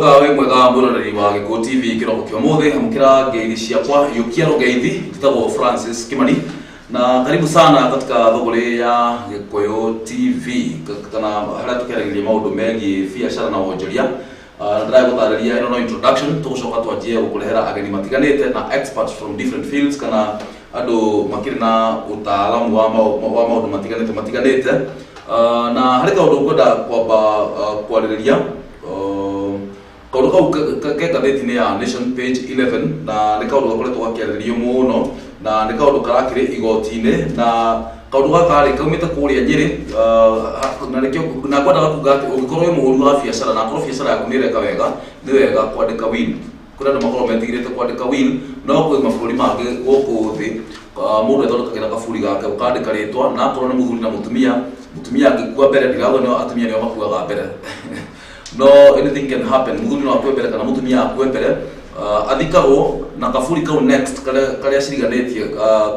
Mwega wĩ mwega mwĩroreri wa Gĩkũyũ TV kĩroko kĩa ũmũthĩ, amũkĩra ngeithi ciakwa Yũkia Rũgeithi, njĩtagwo Francis Kimani na karibu sana katika thũgũrĩ ya Gĩkũyũ TV kana harĩa tũkĩaragĩrĩria maũndũ megiĩ biacara na wonjoria. Na ndĩragũtarĩria ĩno no introduction, tũgũcoka twanjie gũkũrehera ageni matiganĩte na experts from different fields kana andũ makĩrĩ na ũtaalamu wa maũndũ matiganĩte matiganĩte. Na harĩ kaũndũ ngwenda kwamba kwarĩrĩria. Kaũndũ kau ke ngathĩti-inĩ ya Nation page 11, na nĩ kaũndũ gakoretwo gakĩarĩrĩrio mũno na nĩ kaũndũ karakĩrĩ igoti-inĩ, na kaũndũ gaka rĩ kaumĩte kũrĩa Nyĩrĩ. Na nĩkĩo na ngwendaga kuga atĩ ũngĩkorwo wĩ mũhũri wa biacara na akorwo biacara yaku nĩ ĩreka wega, nĩ wega kwandĩka will. Kũrĩ andũ makoragwo metigĩrĩte kwandĩka will, no kwĩ mabũrũri mangĩ gũkũ thĩ mũndũ ethondekagĩra kaburi gake, ũkandĩka rĩtwa, na akorwo nĩ mũthuri na mũtumia, mũtumia angĩkua mbere, ndirauga nĩo atumia nĩo makuaga mbere, no anything can happen, mũthuri no akue mbere kana mũtumia akue mbere, athikagwo na kaburi kau next karĩa ciriganĩtie,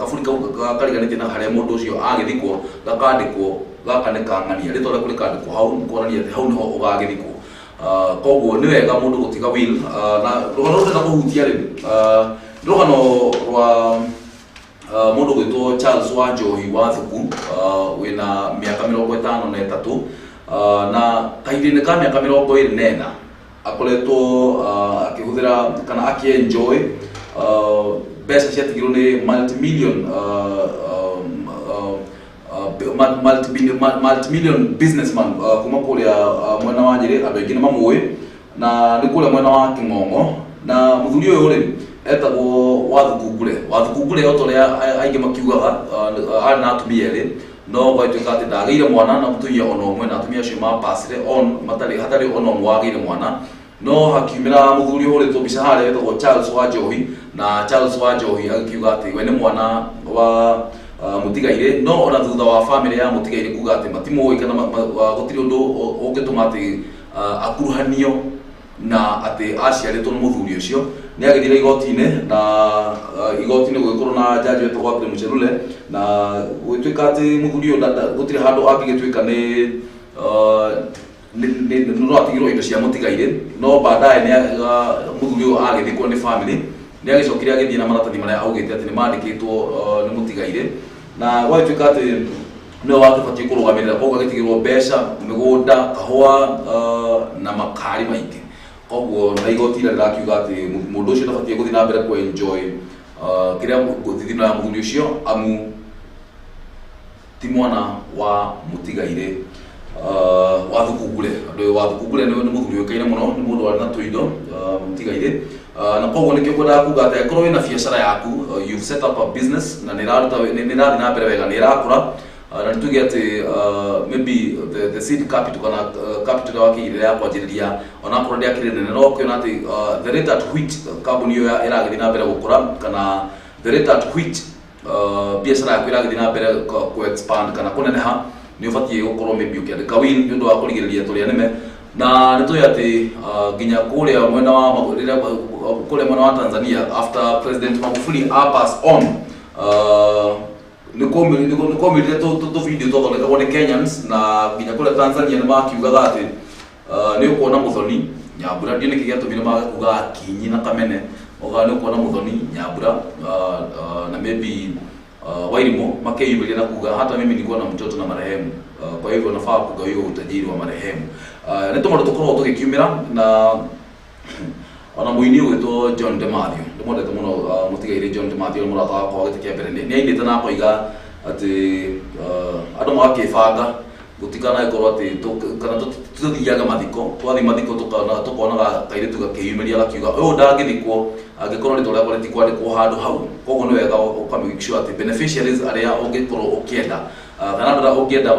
kaburi kau kariganĩtie na harĩa mũndũ ũcio agĩthikwo, gakandĩkwo gaka nĩ kang'ania, rĩtwa rĩaku rĩkandĩkwo hau kuonania atĩ hau nĩho ũgagĩthikwo. Koguo nĩ wega mũndũ gũtiga will. Na rũgano rũrũ ndĩrenda kũhutia rĩ, nĩ rũgano rwa mũndũ gwĩtwo Charles wa Njohi wa Thuku, wĩna mĩaka 53, na kahinda-inĩ ka mĩaka 24 akoretwo akĩhũthĩra kana akĩ-enjoy mbeca ciatigirwo nĩ multi-million multi-million businessman kuma kũrĩa mwena wa Nyĩrĩ. Andũ aingĩ nĩ mamũĩ na nĩ kũrĩa mwena wa Kĩng'ong'o, na mũthuri ũyũ rĩ etagwo Wathuku Ngure. Wathuku Ngure, o ta ũrĩa aingĩ makiugaga, arĩ na atumia erĩ, no gwagĩtuĩka atĩ ndagĩire mwana na mũtumia ona ũmwe, na atumia acio mapacire on matarĩ hatarĩ ona ũmwe wagĩire mwana. No hakiumĩra mũthuri ũhũrĩtwo mbica harĩa wĩtagwo Charles wa Njohi, na Charles wa Njohi agĩkiuga atĩ we nĩ mwana wa mũtigairĩ. No ona thutha wa famĩlĩ ya mũtigairĩ kuga atĩ matimũĩ kana gũtirĩ ũndũ ũngĩtũma atĩ akuruhanio na atĩ aciarĩtwo nĩ mũthuri ũcio, nĩ agĩthire igoti-inĩ, na igoti-inĩ gũgĩkorwo na jaji wetagwo Abdi Muchelule, na gũgĩtuĩka atĩ mũthuri ũyũ gũtirĩ handũ angĩgĩtuĩka nĩ no atigirwo indo cia mũtigairĩ. No baadaye nĩ mũthuri ũyũ agĩthikwo nĩ family, nĩ agĩcokire agĩthiĩ na maratathi marĩa augĩte atĩ nĩ mandĩkĩtwo nĩ mũtigairĩ, na gwagĩtuĩka atĩ nĩwe wakĩbatiĩ kũrũgamĩrĩra, koguo agĩtigĩrwo mbeca, mĩgũnda, kahũa na makari maingĩ. Koguo na igoti rĩrĩa rĩrakiuga atĩ mũndũ ũcio ndabatiĩ gũthiĩ na mbere kũ enjoy kĩrĩa thithino ya mũthuri ũcio, amu ti mwana wa mũtigairĩ wa Thukungure. Andũ wa Thukungure nĩ mũthuri ũĩkaine mũno, nĩ mũndũ warĩ na tũindo, mũtigairĩ. Na koguo nĩkĩo ngwendaga kuga atĩ angĩkorwo wĩna biacara yaku, you've set up a business na nĩ ĩraruta, nĩ ĩrathiĩ na mbere wega, nĩ ĩrakũra, na nĩ tuge atĩ maybe the seed capital kana capital ĩrĩa wakĩigĩrĩra ya kwanjĩrĩria, onakorwo ndĩakĩrĩ nene, no ũkĩona atĩ the rate at which kambuni ĩyo ĩragĩthiĩ na mbere gũkũra kana the rate at which biacara yaku ĩragĩthiĩ na mbere ku expand kana kũneneha, nĩ ũbatiĩ gũkorwo maybe ũkĩandĩka will nĩ ũndũ wa kũrigĩrĩria tũrĩa nĩme. Na nĩ tũĩ atĩ nginya kũrĩa mwena wa rĩrĩa kũrĩa mwena wa Tanzania, after President Magufuli a pass on, nĩ kwaumĩrire tũ video twathondekagwo nĩ Kenyans, na nginya kũrĩa Tanzania nĩ makiugaga atĩ nĩ ũkuona Muthoni Nyambura, ndiũ nĩkĩ gĩatũmire mage kuga Akinyi na Kamene, oga nĩ ũkuona Muthoni Nyambura na maybe Wairimu makeyumĩria na kuga, "Hata mimi nilikuwa na mtoto na marehemu, kwa hivyo nafaa kugawiwa utajiri wa marehemu." Nĩ tũmaũndũ tũkoragwo tũgĩkiumĩra, na ona mũini ũgwĩtwo John DeMathew, ndĩmwendete mũno, mũtigairĩ John DeMathew nĩ mũrata wakwa wa gĩtĩ kĩa mbere, nĩ ainĩte na akoiga atĩ andũ magakĩbanga gũtikanagĩkorwo atĩ kana tũthiaga mathiko, twathiĩ mathiko tũkonaga kairĩtu gakĩyumĩria gakiuga ũyũ ndangĩthikwo angĩkorwo rĩtwa rĩakwa rĩtikwandĩkwo handũ hau. Koguo nĩ wega ũka make sure atĩ beneficiaries arĩa ũngĩkorwo ũkĩenda kana andũ arĩa ũngĩenda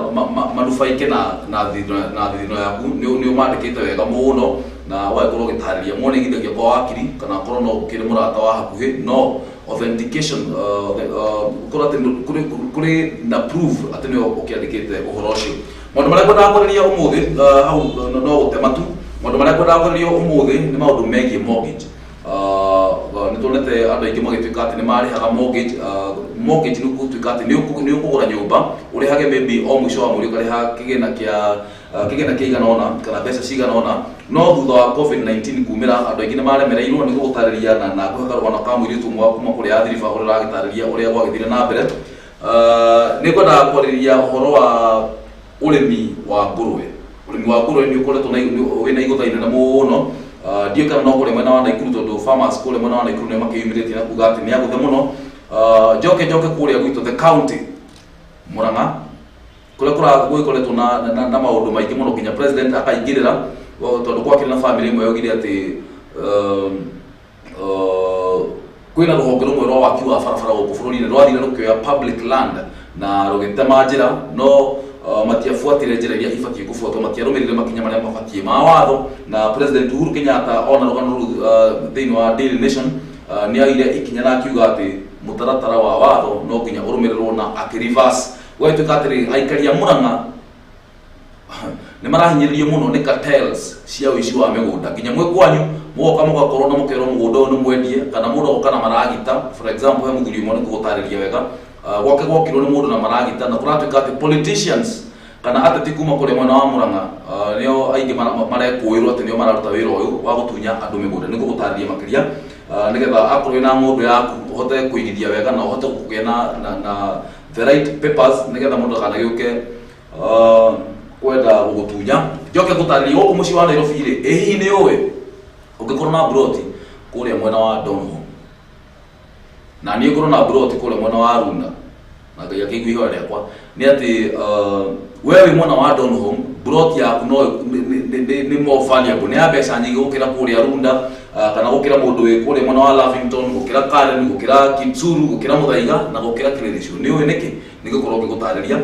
manufaike na thithino yaku nĩ ũmandĩkĩte wega mũno, na ũgagĩkorwo ũgĩtarĩria mone igithagia kwa wakiri kana akorwo no ũkĩrĩ mũrata wa hakuhĩ, no authentication, gũkorwo atĩ kũrĩ na proof atĩ nĩwe ũkĩandĩkĩte ũhoro ũcio. Maũndũ marĩa ngwendaga kwarĩria ũmũthĩ, hau no gũtema tu, maũndũ marĩa ngwendaga kwarĩria ũmũthĩ nĩ maũndũ megiĩ mortgage. Nĩ tuonete andũ aingĩ magĩtuĩka atĩ nĩ marĩhaga mortgage. Mortgage nĩ gũtuĩka atĩ nĩ ũkũgũra nyũmba, ũrĩhage maybe o mũico wa mweri ũkarĩha kĩgĩna kĩa Kĩgĩna kĩigana ũna kana mbeca cigana ũna, no thutha wa COVID-19 kumĩra andũ aingĩ nĩ maremereirwo. Nĩ gũgũtarĩria na ngũhe karũgano ka mũirĩtu ũmwe wa kuma kũrĩa Athi River ũrĩa ũragĩtarĩria ũrĩa gwagĩthire na mbere. Nĩ ngwendaga kwarĩrĩria ũhoro wa ũrĩmi wa ngũrwe. Ũrĩmi wa ngũrwe nĩ ũkoretwo wĩna igũtha inene mũno. Ndiũĩ kana no kũrĩa mwena wa Naikuru, tondũ farmers kũrĩa mwena wa Naikuru nĩ makĩyumĩrĩtie na kuga atĩ nĩ agũthe mũno. Njoke kũrĩa gwitũ, the county Murang'a, kũrĩa gũgĩkoretwo na maũndũ maingĩ mũno nginya president akaingĩrĩra, tondũ gwakĩrĩ na family ĩmwe yaugire atĩ kwĩna rũhonge rũmwe rwa waki wa barabara gũkũ bũrũri-inĩ rwathire rũkĩoya public land na rũgĩtema njĩra, no matiabuatire njĩra iria ibatiĩ kũbuatwo, matiarũmĩrĩire makinya marĩa mabatiĩ ma watho. Na President Uhuru Kenyatta ona rũgano rũu thĩinĩ wa Daily Nation, nĩ oire ikinya na akiuga atĩ mũtaratara wa watho no nginya ũrũmĩrĩrwo na akĩreverse. Gwagĩtuĩka atĩrĩ, aikari a Murang'a nĩ marahinyĩrĩrio mũno nĩ cartels cia ũici wa mĩgũnda, nginya mwĩ kwanyu mũgoka mũgakorwo na mũkerwo mũgũnda ũyũ nĩ mwendie, kana mũndũ agoka na maragita. For example, he mũthuri ũmwe, nĩ ngũgũtarĩria wega, gwake gwokirwo nĩ mũndũ na maragita, na kũratuĩka atĩ politicians kana ateti kuma kũrĩa mwena wa Murang'a nĩo aingĩ marekũĩrwo atĩ nĩo mararuta wĩra ũyũ wa gũtunya andũ mĩgũnda. Nĩ ngũgũtarĩria makĩria, nĩgetha akorwo wĩna ng'ũndũ yaku ũhote kũigithia wega na ũhote kũgĩa na the right papers, nĩgetha mũndũ ndakanagĩũke kwenda gũgũtunya. Njoke ngũtarĩrie gũkũ mũciĩ wa Nairobi rĩ, ĩ hihi nĩ ũĩ ũngĩkorwo na mburoti kũrĩa mwena wa Donholm na niĩ ngorwo na mburoti kũrĩa mwena wa Runda, na Ngai akĩigua ihoya rĩakwa, nĩ atĩ we wĩ mwena wa Donholm, mburoti yaku no nĩ more valuable, nĩ ya mbeca nyingĩ gũkĩra kũrĩa Runda, kana gũkĩra mũndũ wĩ kũrĩa mwena wa Lavington, gũkĩra Karen, gũkĩra Kitsuru, gũkĩra Muthaiga na gũkĩra Kĩrĩrĩcio. Nĩ ũĩ nĩkĩ? Nĩ gũkorwo ngĩgũtarĩria.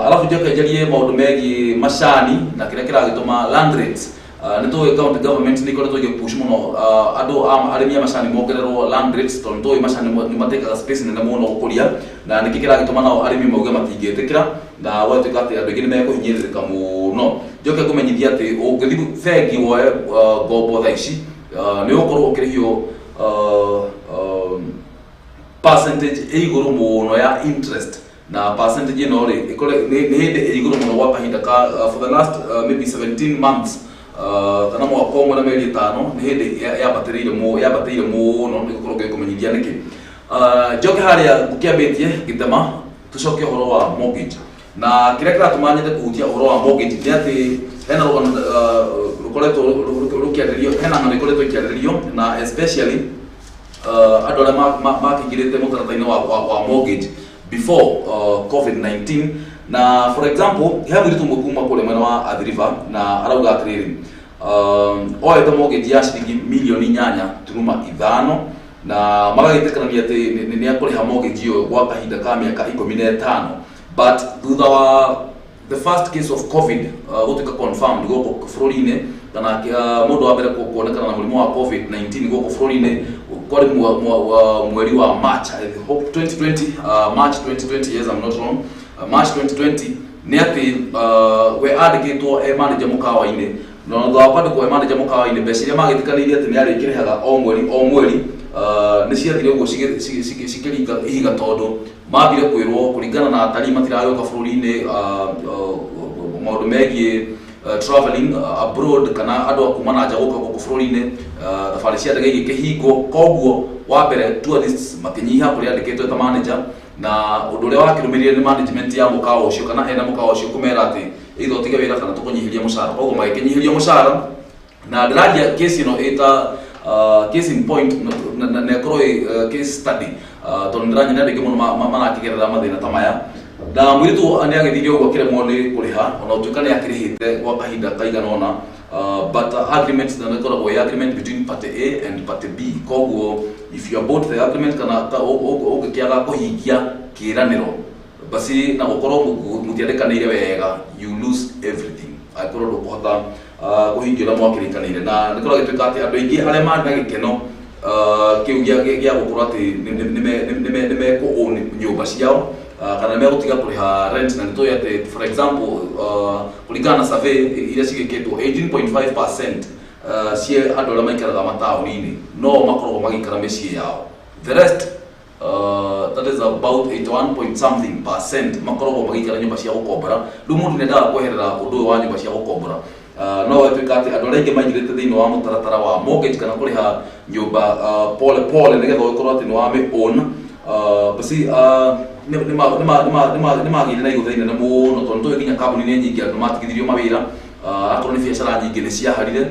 Alafu njoke njarie maũndũ megiĩ macani na kĩrĩa kĩragĩtũma land rates. Nĩ tũĩ county government nĩ ikoretwo ĩgĩpush mũno andũ arĩmi a macani mongererwo land rates, tondũ nĩ tũĩ macani nĩ matekaga space nene mũno gũkũria, na nĩkĩ kĩragĩtũma nao arĩmi mauge matingĩtĩkĩra na gwatuĩka atĩ andũ aingĩ nĩ mekũhinyĩrĩrĩka mũno. Njoke ngũmenyithia atĩ ũngĩthiĩ bengi woe ngombo thaa ici, nĩ ũgũkorwo ũkĩrĩhio percentage ĩ igũrũ mũno ya interest, na percentage ĩno rĩ ĩkore nĩ hĩndĩ ĩ igũrũ mũno gwa kahinda ka for the last maybe 17 months, kana mwaka ũmwe na mĩeri 5, nĩ hĩndĩ yambatĩrĩire yambatĩire mũno. Nĩ gũkorwo ngĩkũmenyithia nĩkĩ. Njoke harĩa ngũkĩambĩtie gĩtema, tũcoke ũhoro wa mortgage, na kĩrĩa kĩratũma nyende kũhutia ũhoro wa mortgage nĩ atĩ hena rũgano rũkoretwo rũkĩarĩrĩrio, hena ng'ano ikoretwo ikĩarĩrĩrio, na especially andũ arĩa makĩingĩrĩte mũtaratara-inĩ wa mortgage before COVID-19. Na for example, he mũirĩtu ũmwe kuma kũrĩa mwena wa Athi River, na arauga atĩrĩrĩ, oete mortgage ya ciringi 8,500,000, na magagĩtĩkanania atĩ nĩ akũrĩha mortgage ĩyo gwa kahinda ka mĩaka 15. But thutha wa the first case of COVID gũtuĩka confirmed gũkũ bũrũri-inĩ, kana mũndũ wa mbere kuonekana na mũrimũ wa COVID-19 gũkũ bũrũri-inĩ, kwarĩ mweri wa March, I hope 2020, March 2020, yes, I'm not wrong, March 2020, nĩ atĩ we andĩkĩtwo e manager mũkawa-inĩ, na thutha wa kwandĩkwo e manager mũkawa-inĩ, mbeca iria magĩtĩkanĩirie atĩ nĩ arĩkĩrĩhaga o mweri o mweri nĩ ciathire ũguo cikĩringa ihiga, tondũ mambire kwĩrwo kũringana na atarii matiragĩũka bũrũri-inĩ, maũndũ megiĩ traveling abroad kana andũ a kuma na nja gũka gũkũ bũrũri-inĩ, thabarĩ cia ndege igĩkĩhingwo. Koguo wa mbere tourists makĩnyiha kũrĩa andĩkĩtwo ta manager, na ũndũ ũrĩa wakĩrũmĩrĩire nĩ management ya mũkawa ũcio kana ene mũkawa ũcio kũmera atĩ either ũtige wĩra kana tũkũnyihĩrie mũcara. Koguo magĩkĩnyihĩrio mũcara, na ndĩraria case ĩno ĩta case in point na ĩkorwo ĩ case study, tondũ ndĩranyona andũ aingĩ mũno marakĩgerera mathĩna ta maya. Na mũirĩtu nĩ agĩthire ũguo akĩremwo nĩ kũrĩha, ona gũtuĩka nĩ akĩrĩhĩte gwa kahinda kaigana ũna, but agreement na ĩkoragwo ĩ agreement between party A and party B. Koguo if you abort the agreement kana ũngĩkĩaga kũhingia kĩĩranĩro basi na gũkorwo mũtiandĩkanĩire wega, you lose everything angĩkorwo ndũkũhota kũhingia ũrĩa mwakĩrĩkanĩire. Na nĩ kũragĩtuĩka atĩ andũ aingĩ arĩa marĩ na gĩkeno kĩu gĩa gũkorwo atĩ nĩ mekũ own nyũmba ciao, kana nĩ megũtiga kũrĩha rent, na nĩ tũĩ atĩ, for example, kũringana na survey iria cigĩkĩtwo, 18.5% cia andũ arĩa maikaraga mataũni-inĩ no makoragwo magĩikara mĩciĩ yao, the rest That is about 81 point something percent makoragwo magĩikara nyũmba cia gũkombora. Rĩu mũndũ nĩendaga kweherera ũndũ ũyũ wa nyũmba cia gũkombora. No gwatuĩka atĩ andũ arĩa aingĩ maingĩrĩte thĩinĩ wa mũtaratara wa mortgage kana kũrĩha nyũmba pole pole nĩgetha ũgĩkorwo atĩ nĩ wamĩ own, basi nĩ magĩire na igũtha inene mũno, tondũ nĩtũĩ nginya kambuni-inĩ nyingĩ andũ matigithirio mawĩra. Akorwo nĩ biacara nyingĩ nĩ ciaharire,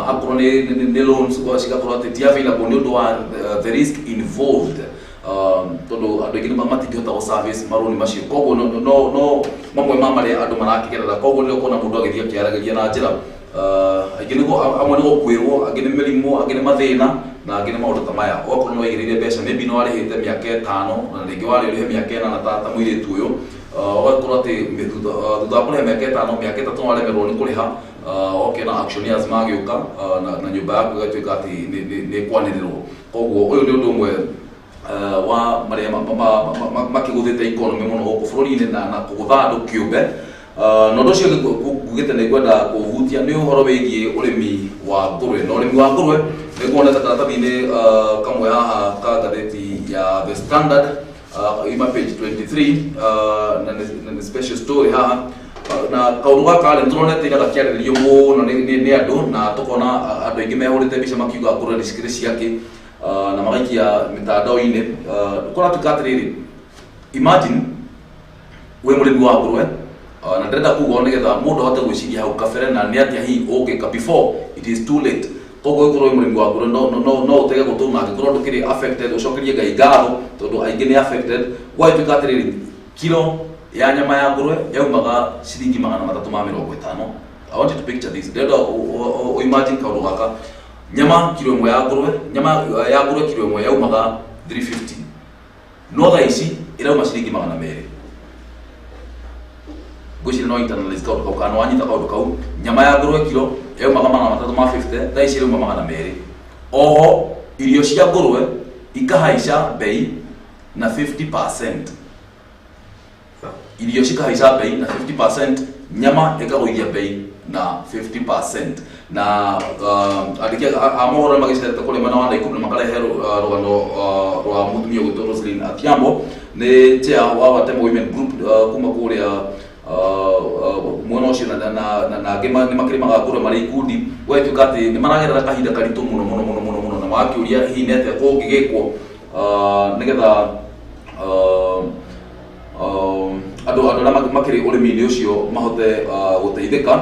akorwo nĩ loans cigakorwo atĩ ti available nĩ ũndũ wa the risk involved, tondũ andũ aingĩ matingĩhota gũ service marũni macio. Koguo no mamwe ma marĩa andũ marakĩgerera. Koguo nĩ ũkuona mũndũ agĩthiĩ akĩaragĩria na njĩra, aingĩ nĩ amwe nĩ gũkuĩrwo, angĩ nĩ mĩrimũ, angĩ nĩ mathĩna na angĩ nĩ maũndũ ta maya. Ũgakorwo nĩ waigĩrĩire mbeca, maybe nĩ warĩhĩte mĩaka 5 na rĩngĩ warĩ ũrĩhe mĩaka 8 ta mũirĩtu ũyũ. Ũgakorwo atĩ thutha wa kũrĩha mĩaka 5, mĩaka 3 waremerwo nĩ kũrĩha, ũkĩona auctioneers magĩũka, na nyũmba yaku ĩgatuĩka atĩ nĩ ĩkwanĩrĩrwo. Koguo ũyũ nĩ ũndũ ũmwe wa marĩa makĩgũthĩte economy mũno gũkũ bũrũri-inĩ na kũgũtha andũ kĩũmbe. Na ũndũ ũcio ũngĩ ngugĩte nĩ ngwenda kũhutia nĩ ũhoro wĩgiĩ ũrĩmi wa ngũrwe. Na ũrĩmi wa ngũrwe nĩ nguonete karatathi-inĩ kamwe haha ka ngathĩti ya The Standard, ima page 23, na nĩ special story haha. Na kaũndũ gaka rĩ, nĩtũronete ira gakĩarĩrĩrio mũno nĩ andũ, na tũkona andũ aingĩ mehũrĩte mbica makiuga ngũrwe nĩ cikĩrĩ ciake, na magaikia mĩtandao-inĩ. Kũratuĩka atĩrĩrĩ, imagine wĩ mũrĩmi wa ngũrwe, na ndĩrenda kuga ũũ nĩgetha mũndũ ahote gwĩciria hau kabere na nĩ atĩa hihi ũngĩka before it is too late. Koguo ũngĩkorwo wĩ mũrĩmi wa ngũrwe, no ũtege gũtũ, na angĩkorwo ndũkĩrĩ affected, ũcokerie Ngai ngatho, tondũ aingĩ nĩ affected. Gwagĩtuĩka atĩrĩrĩ, kilo ya nyama ya ngũrwe yaumaga ciringi 350. I want you to picture this. Ndĩrenda imagine kaũndũ gaka: nyama kilo 1 ya ngũrwe, nyama ya ngũrwe kilo 1 yaumaga 350, no thaa ici ĩrauma ciringi 200. Ngwĩciria no internalize kaũndũ kau kana wanyita kaũndũ kau. Nyama ya ngũrwe kilo yaumaga 350, thaa ici ĩrauma 200. Oho irio cia ngũrwe ikahaica bei na 50%, irio cikahaica bei na 50%, nyama ĩkagũithia bei na 50%. Na andĩki a mohoro nĩ magĩcerete kũrĩa mwena wa Nakuru na makarehe rũgano rwa mũtumia ũgwĩtwo Roslyn Adhiambo, nĩ chair wa Watemo Women Group, kuma kũrĩa mwena ũcio, na angĩ nĩ makĩrĩmaga ngũrwe marĩ ikundi. Gwagĩtuĩka atĩ nĩ maragerera kahinda karitũ mũno mũno mũno mũno mũno, na magakĩũria hihi nĩ atĩa kũngĩgĩkwo nĩgetha andũ arĩa makĩrĩ ũrĩmi-inĩ ũcio mahote gũteithĩka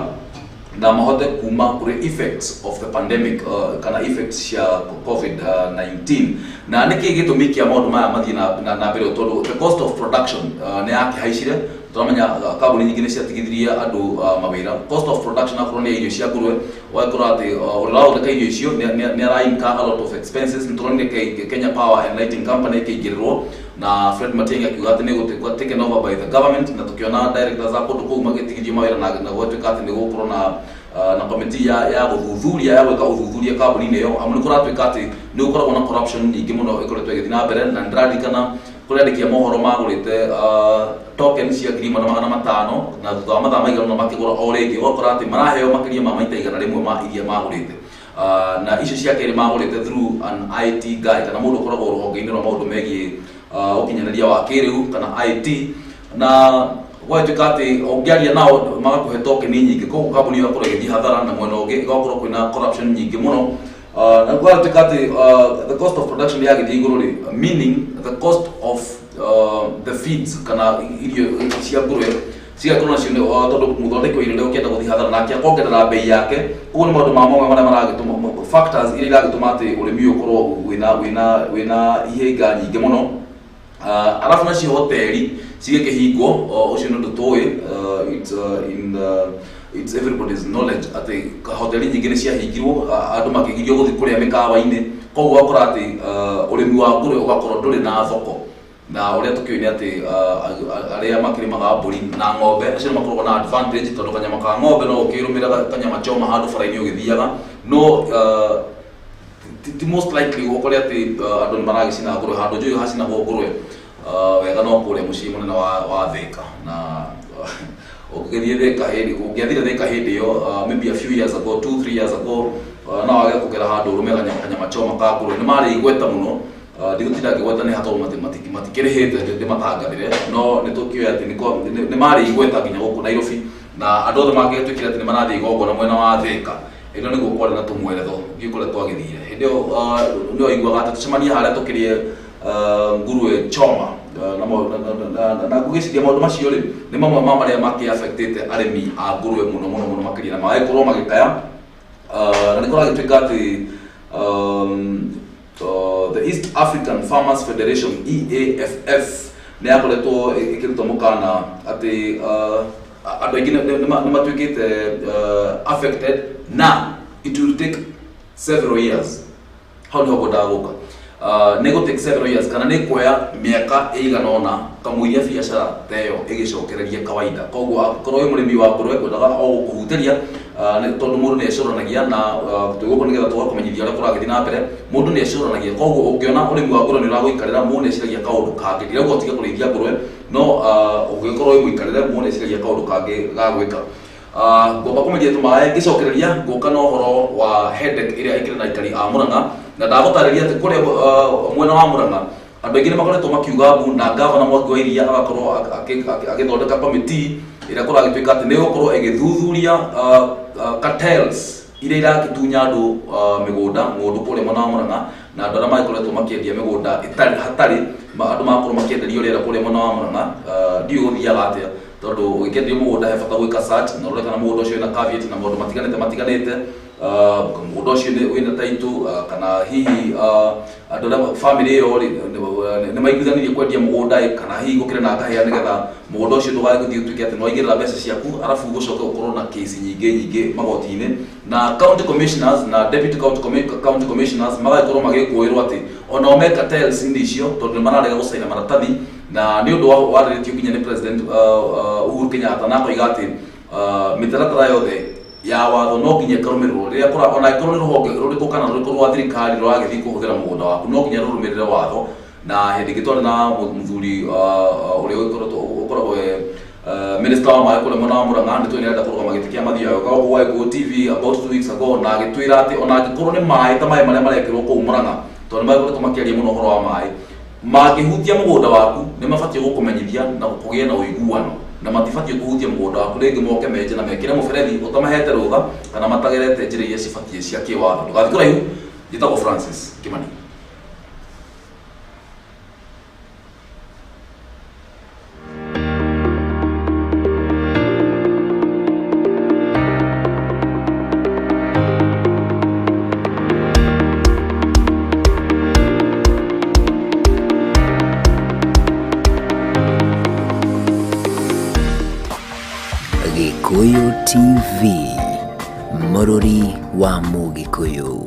na mahote kuma kũrĩ effects of the pandemic, kana effects cia COVID-19. Na nĩkĩ gĩtũmi kĩa maũndũ maya mathiĩ na mbere? Tondũ the cost of production nĩ yakĩhaicire. Tũramenya kambuni nyingĩ nĩ ciatigithirie andũ mawĩra. Cost of production, akorwo nĩ irio cia ngũrwe, ũgakora atĩ ũrĩa ũrathondeka irio icio nĩ ara incur a lot of expenses. Nĩ tũronire Kenya Power and Lighting Company ĩkĩingĩrĩrwo na Fred Matiang'i akiuga atĩ nĩ gũtuĩka taken over by the government, na tũkĩona directors a kũndũ kũu magĩtigithio mawĩra, na gwatuĩka atĩ nĩ gũgũkorwo na committee ya gũthuthuria, ya gwĩka ũthuthuria kambuni-inĩ ĩyo, amu nĩ kũratuĩka atĩ nĩ gũkoragwo na corruption nyingĩ mũno ĩkoretwo ĩgĩthiĩ na mbere. Na nĩndĩraririkana kũrĩ andĩki a mohoro magũrĩte token cia 1500, na thutha wa mathaa maigana ũna makĩgũra o rĩngĩ, ũgakora atĩ maraheo makĩria ma maita 100 ma iria magũrĩte. Na icio cia kerĩ magũrĩte through an IT guy, kana mũndũ ũkoragwo rũhonge-inĩ rwa maũndũ megiĩ ũkinyanĩria wa kĩrĩu kana IT. Na gwatuĩka atĩ ũngĩaria nao magakũhe token nyingĩ, koguo kambuni ĩyo ĩgakorwo ĩgĩthiĩ hathara, na mwena ũngĩ ĩgakorwo kwĩna corruption nyingĩ mũno. Na gwatuĩka atĩ the cost of production yagĩthiĩ igũrũ rĩ, meaning the cost of the feeds kana irio cia ngũrwe cigakorwo nacio nĩ tondũ mũthondeki wa irio ndegũkĩenda gũthiĩ hathara nake akongerera bei yake. Koguo nĩ maũndũ ma mamwe marĩa maragĩtũma, factors iria iragĩtũma atĩ ũrĩmi ũyũ ũkorwo wĩna ihĩnga nyingĩ mũno. Arabu nacio hoteli cigĩkĩhingwo, ũcio nĩ ũndũ tũĩ, it's everybody's knowledge atĩ hoteli nyingĩ nĩ ciahingirwo, andũ makĩgirio gũthiĩ kũrĩa mĩkawa-inĩ. Koguo ũgakora atĩ ũrĩmi wa ngũrwe ũgakorwo ndũrĩ na thoko. Na ũrĩa tũkĩũĩ nĩ atĩ arĩa makĩrĩmaga mbũri na ng'ombe acio nĩ makoragwo na advantage, tondũ kanyama ka ng'ombe no ũkĩrũmĩra kanyama choma handũ bara-inĩ ũgĩthiaga, no ti most likely ũkore atĩ andũ nĩ maragĩcina ngũrwe. Handũ njũĩ hacinagwo ngũrwe wega no kũrĩa mũciĩ mũnene wa Thika. Na ũngĩgĩthiĩ Thika hĩndĩ, ũngĩathire Thika hĩndĩ ĩyo, maybe a few years ago, 2, 3 years ago, no wage kũgera handũ ũrũme kanyama choma ka ngũrwe. Nĩ marĩ igweta mũno. Ndigũtinda ngĩgweta nĩ ha tondũ matikĩrĩhĩte ndĩmatangathĩre, no nĩ tũkĩoĩ atĩ nĩ marĩ igweta nginya gũkũ Nairobi, na andũ othe mangĩgĩtuĩkire atĩ nĩ marathiĩ igongona mwena wa Thĩka ĩno nĩguo kwarĩ na tũmweretho ndiũĩ kũrĩa twagĩthire. Hĩndĩ ĩyo nĩ waiguaga atĩ tũcemanie harĩa tũkĩrĩe nguruwe choma. Na ngwĩciria maũndũ macio rĩ nĩ mamwe ma marĩa makĩ affectĩte arĩmi a ngũrwe mũno mũno mũno makĩria, na magagĩkorwo magĩkaya. Na nĩ kũragĩtuĩka atĩ the East African Farmers Federation, EAFF, nĩ yakoretwo ĩkĩruta mũkana atĩ andũ aingĩ nĩ matuĩkĩte affected, na it will take several years. Hau niho ngwendaga gũka. Nĩ gũ take several years kana nĩ kuoya mĩaka ĩigana ũna kamũiria biacara ta ĩyo ĩgĩcokererie kawaida. Koguo angĩkorwo wĩ mũrĩmi wa ngũrwe, ngwendaga o gũkũhutĩria, tondũ mũndũ nĩ ecũranagia, na twĩ gũkũ nĩgetha tũgakũmenyithia ũrĩa kũragĩthiĩ na mbere. Mũndũ nĩ ecũranagia, koguo ũngĩona ũrĩmi wa ngũrwe nĩ ũragũikarĩra, mũndũ nĩ eciragia kaũndũ kangĩ. Ndirauga ũtige kũrĩithia ngũrwe, no ũngĩgĩkorwo wĩ mũikarĩre, mũndũ nĩ eciragia kaũndũ kangĩ ga gwĩka. Ngwamba kũmeria tũmaĩ, ngĩcokereria ngũka na ũhoro wa headache ĩrĩa ĩkĩrĩ na aikari a Murang'a, na ndagũtarĩria atĩ kũrĩa mwena wa Murang'a andũ aingĩ nĩ makoretwo makiuga mbu, na gavana Mwangi wa Iria agakorwo agĩthondeka committee ĩrĩa kũragĩtuĩka atĩ nĩ ĩgũkorwo ĩgĩthuthuria cartels iria irakĩtunya andũ mĩgũnda ng'ũndũ kũrĩa mwena wa Murang'a, na andũ arĩa magĩkoretwo makĩendia mĩgũnda ĩtarĩ hatarĩ andũ magakorwo makĩenderio rĩera kũrĩa mwena wa Murang'a. Ndiũĩ gũthiaga atĩa, tondũ ũgĩkĩenderio mũgũnda he bata gwĩka search na ũrore kana mũgũnda ũcio wĩna caveat na maũndũ matiganĩte, mũgũnda ũcio wĩna title, kana hihi andũ arĩa family ĩyo rĩ nĩ maiguithanirie kwendia mũgũnda ĩ, kana hihi gũkĩrĩ na ngahĩa, nĩgetha mũgũnda ũcio ndũgagĩthiĩ ũtuĩke atĩ nĩwaigĩrĩra mbeca ciaku arabu gũcoke gũkorwo na kesi nyingĩ nyingĩ magoti-inĩ. Na county commissioners na deputy county commissioners magagĩkorwo magĩkũĩrwo atĩ onao me cartels-inĩ icio, tondũ nĩ mararega gũcaina maratathi, na nĩ ũndũ warĩrĩtio nginya nĩ President Uhuru Kenyatta, na akoiga atĩ mĩtaratara yothe ya watho no nginya ĩkarũmĩrĩrwo rĩrĩa kũra ona ĩkorwo nĩ rũhonge rũrĩkũ kana rũrĩkũ rwa thirikari rũragĩthiĩ kũhũthĩra mũgũnda waku, no nginya rũrũmĩrĩre watho. Na hĩndĩ ĩngĩ twarĩ na mũthuri ũrĩa ũkoragwo minister wa maĩ kũrĩa mwena wa Murang'a, nĩ tũĩ nĩarenda kũrũgama gĩtĩ kĩa Mathioya koguo gwa Gĩkũyũ TV about 2 weeks ago, na agĩtwĩra atĩ ona angĩkorwo nĩ maĩ ta maĩ marĩa marekĩrwo kũu Murang'a, tondũ nĩ makoretwo makĩaria mũno ũhoro wa maĩ, mangĩhutia mũgũnda waku nĩ mabatiĩ gũkũmenyithia na kũgĩe na ũiguano, na matibatiĩ kũhutia mũgũnda waku rĩngĩ moke menje na mekĩre mũberethi ũtamahete rũtha kana matagerete njĩra iria cibatiĩ cia kĩwatho. Ndũgathiĩ kũraihu, njĩtagwo Francis Kimani. Gĩkũyũ TV, mũrũri wa Mũgĩkũyũ.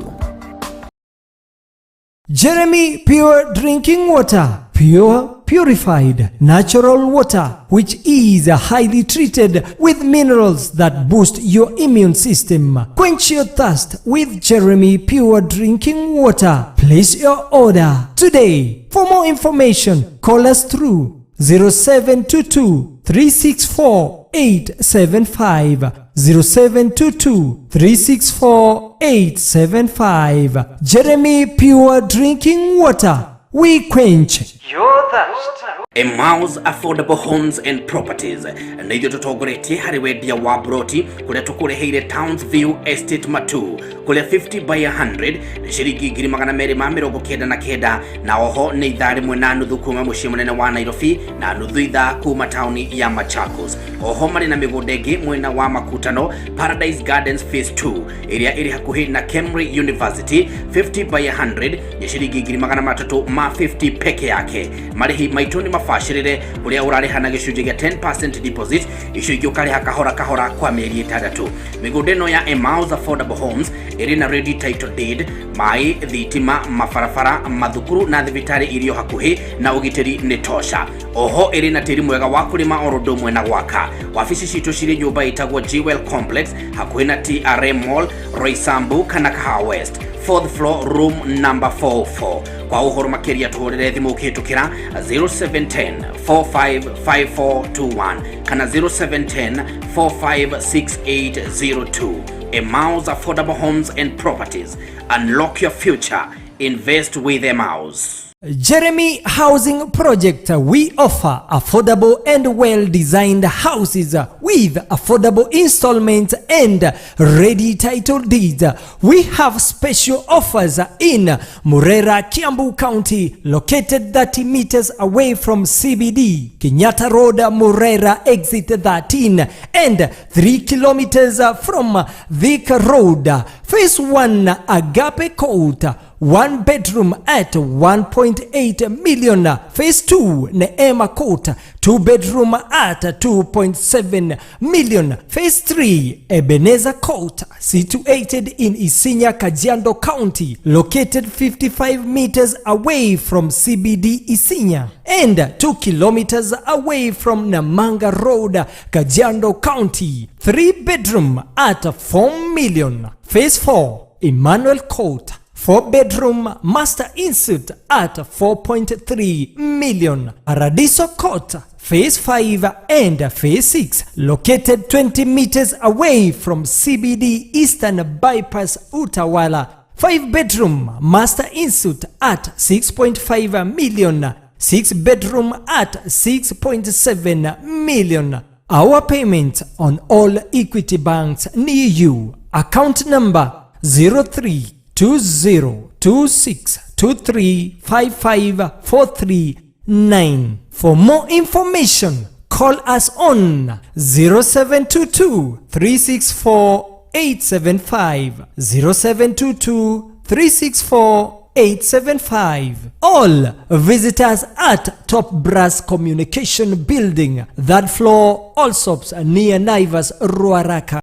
Jeremy Pure Drinking Water. Pure, purified, natural water, which is highly treated with minerals that boost your immune system. Quench your thirst with Jeremy Pure Drinking Water. Place your order today. For more information, call us through 0722 364 875, 0722 364 875. Jeremy Pure Drinking Water. We quench your thirst. Emmaus Affordable Homes and Properties nĩ ithuĩ tũtongoretie harĩ wendia wa broti, kũrĩa tũkũreheire Towns View Estate Matu, kũrĩa 50 by 100 nĩ ciringi 299,000, na oho nĩ ithaa rĩmwe na nuthu kuma mũciĩ mũnene wa Nairobi na nuthu ithaa kuma taũni ya Machakos. Oho marĩ na mĩgũnda ĩngĩ mwena wa Makutano, Paradise Gardens Phase 2 ĩrĩa ĩrĩ hakuhĩ na Kemri University, 50 by 100 nĩ ciringi 350,000 peke yake. Marĩhi maitũ nĩ mabacĩrĩre, kũrĩa ũrarĩha na gĩcunjĩ gĩa 10% deposit, icio ingĩ ũkarĩha kahora kahora kwa mĩeri 6. Mĩgũnda ĩno ya Emmaus Affordable Homes ĩrĩ na ready title deed, maĩ, thitima, mabarabara, mathukuru na thibitarĩ irio hakuhĩ, na ũgitĩri nĩ tosha. Oho ĩrĩ na tĩri mwega wa kũrĩma oro ũndũ ũmwe na gwaka. Wabici citũ cirĩ nyũmba ĩtagwo Jewel Complex, hakuhĩ na TRM Mall, Roysambu kana Kahawa West, fourth floor, room number 44. Kwa ũhoro makĩria tũhũrĩre thimũ ũkĩhĩtũkĩra 0710 455421 kana 0710 456802. Emmaus Affordable Homes and Properties. Unlock your future. Invest with Emmaus. Jeremy Housing Project, we offer affordable and well-designed houses with affordable installments and ready title deeds. We have special offers in Murera, Kiambu County, located 30 meters away from CBD, Kenyatta Road, Murera, exit 13, and 3 kilometers from Thika Road. Phase 1, Agape Court, one bedroom at 1.8 million. Phase 2, Neema Court, two bedroom at 2.7 million. Phase 3, Ebenezer Court, situated in Isinya, Kajiado County, located 55 meters away from CBD Isinya and 2 kilometers away from Namanga Road, Kajiado County. 3 bedroom at 4 million. Phase 4, Emmanuel Court, 4 bedroom master ensuite at 4.3 million. Paradiso Court, Phase 5 and Phase 6, located 20 meters away from CBD Eastern Bypass Utawala. 5 bedroom master ensuite at 6.5 million. 6 bedroom at 6.7 million. Our payment on all Equity banks near you. Account number 032026235543. For more information, call us on 0722 364 875, 0722 364 875. All visitors at Top Brass Communication Building, third floor, Allsops, near Naivas, Ruaraka.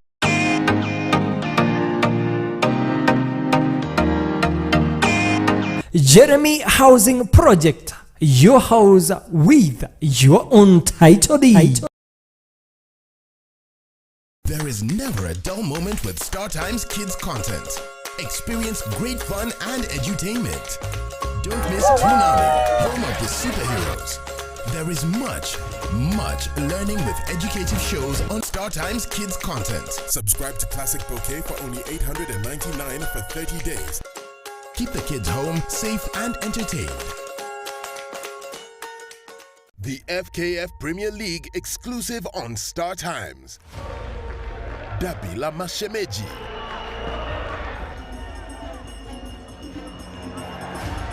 Jeremy Housing Project, your house with your own title deed. There is never a dull moment with StarTimes Kids content. Experience great fun and edutainment. Don't miss Toonami, home of the superheroes. There is much, much learning with educative shows on StarTimes Kids content. Subscribe to Classic Bouquet for only 899 for 30 days. Keep the kids home, safe and entertained. The FKF Premier League exclusive on StarTimes. Dabi la Mashemeji.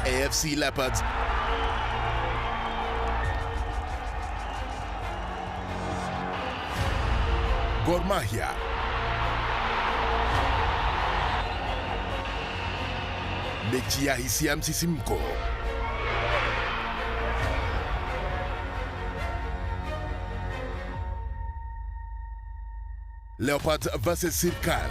AFC Leopards Gor Mahia. Mechi ya hisia, msisimko. Leopards versus Sirkal.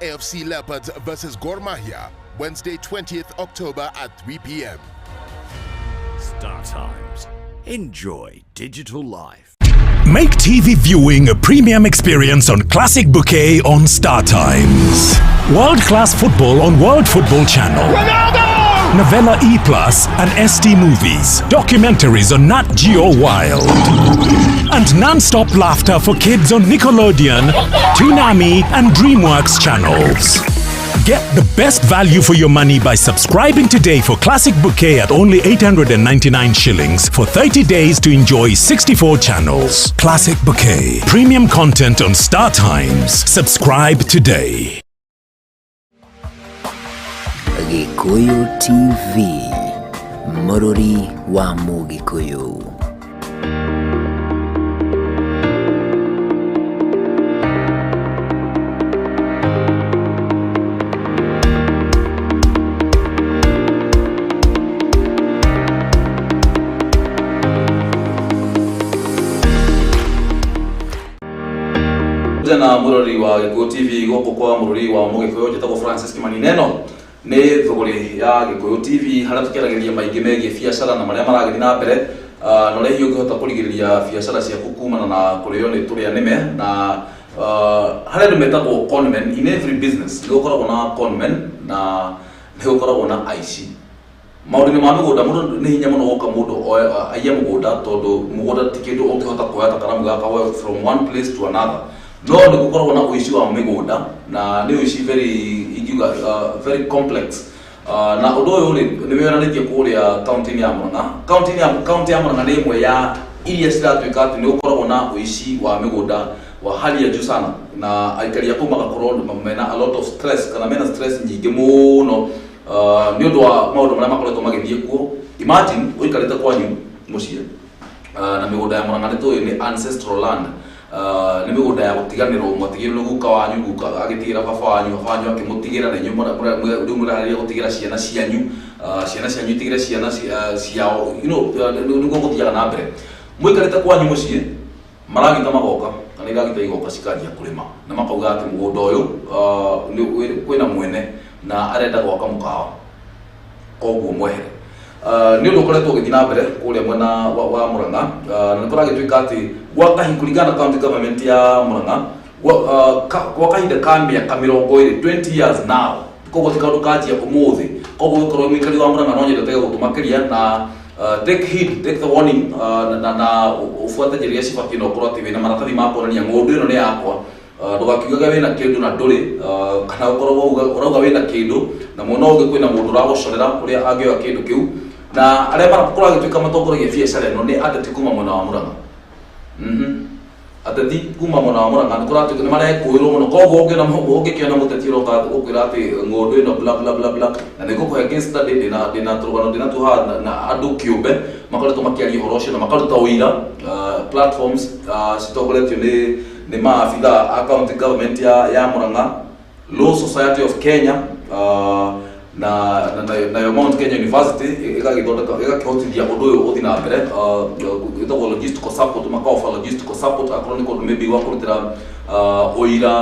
AFC Leopards versus Gor Mahia, Wednesday, 20th October at 3 p.m. Star Times. Enjoy digital life. Make TV viewing a premium experience on Classic Bouquet on Star Times. World class football on World Football Channel. Ronaldo! Novella E Plus and ST Movies. Documentaries on Nat Geo Wild. And non-stop laughter for kids on Nickelodeon, Toonami and DreamWorks channels. Get the best value for your money by subscribing today for Classic Bouquet at only 899 shillings for 30 days to enjoy 64 channels. Classic Bouquet. Premium content on Star Times. Subscribe today. Gikuyu TV, mũrũri wa Mũgĩkũyũ. Tena mũrori wa Gĩkũyũ TV, gũkũ kwa mũrori wa Mũgĩkũyũ, njĩtagwo Francis Kimani. Neno nĩ thũgũrĩ ya Gĩkũyũ TV, harĩa tũkĩaragĩrĩria maingĩ megiĩ biacara na marĩa maragĩthiĩ na mbere, na ũrĩa hihi ũngĩhota kũrigĩrĩria biacara ciaku kumana na kũrĩo nĩ tũrĩa nĩme, na harĩa andũ metagwo conmen. In every business nĩ gũkoragwo na conmen na nĩ gũkoragwo na aici maũndũ-inĩ ma mĩgũnda. Mũndũ nĩ hinya mũno gũka mũndũ aiye mũgũnda, tondũ mũgũnda ti kĩndũ ũngĩhota kuoya ta karamu gaka woe from one place to another, no nĩ gũkoragwo na ũici wa mĩgũnda, na nĩ ũici very, ingiuga, very complex. Na ũndũ ũyũ rĩ nĩ wĩyonanĩtie kũrĩa kaunti-inĩ ya Murang'a. Kaunti ya Murang'a nĩ ĩmwe ya iria ciratuĩka atĩ nĩ gũkoragwo na ũici wa mĩgũnda wa hali ya juu sana, na aikari a kũu magakorwo mena a lot of stress kana mena stress nyingĩ mũno nĩ ũndũ wa maũndũ marĩa makoretwo magĩthiĩ kuo. Imagine ũikarĩte kwanyu mũciĩ, na mĩgũnda ya Murang'a nĩ tũĩ nĩ ancestral land, nĩ mĩgũnda ya gũtiganĩrwo, mwatigĩrwo nĩ guka wanyu, guka agĩtigĩra baba wanyu, baba wanyu akĩmũtigĩra, na inyuĩ rĩu mũrarĩria gũtigĩra ciana cianyu, ciana cianyu itigĩre ciana ciao, nĩguo gũthiaga na mbere. Mũikarĩte kwanyu mũciĩ, maragita magoka kana iragita igoka cikanjia kũrĩma, na makauga atĩ mũgũnda ũyũ kwĩna mwene na arenda gwaka mũkawa, koguo mwehere. Nĩ ũndũ ũkoretwo ũgĩthiĩ na mbere kũrĩa mwena wa Murang'a, na nĩ kũragĩtuĩka atĩ gwa kahinda, kũringana na county government ya Murang'a, gwa kahinda ka mĩaka 20, 20 years now, koguo ti kaũndũ kanjia ũmũthĩ. Koguo gũkorwo mũikari wa Murang'a no nyende tege gũtũ makĩria na take heed, take the warning, na ũbuate njĩra iria cibatiĩ, na ũkorwo atĩ wĩna maratathi ma kuonania ng'ũndũ ĩno nĩ yakwa. Ndũgakiugage wĩna kĩndũ na ndũrĩ, kana ũkorwo ũrauga wĩna kĩndũ na mwena ũngĩ kwĩna mũndũ ũragũcorera ũrĩa angĩoya kĩndũ kĩu. Na arĩa kũragĩtuĩka matongoragia biacara ĩno nĩ ateti kuma mwena wa Murang'a. Ateti kuma mwena wa Murang'a nĩ kũratuĩka nĩ marekũĩrwo mũno, koguo ũngĩkĩona mũteti ũroka gũkwĩra atĩ ng'ũndũ ĩno bla bla bla bla, na nĩ ngũkũhe case study, ndĩna tũrũgano ndĩna tuo haha na andũ kĩũmbe makoretwo makĩaria ũhoro ũcio na makaruta ũira, platforms citongoretio nĩ maabitha a county government ya Murang'a, Law Society of Kenya, na nayo Mount Kenya University ĩgagĩthondeka, ĩgakĩhotithia ũndũ ũyũ ũthiĩ na mbere, ĩtagwo logistical support, maka offer logistical support akorwo nĩ kũndũ maybe gwa kũrutĩra ũira,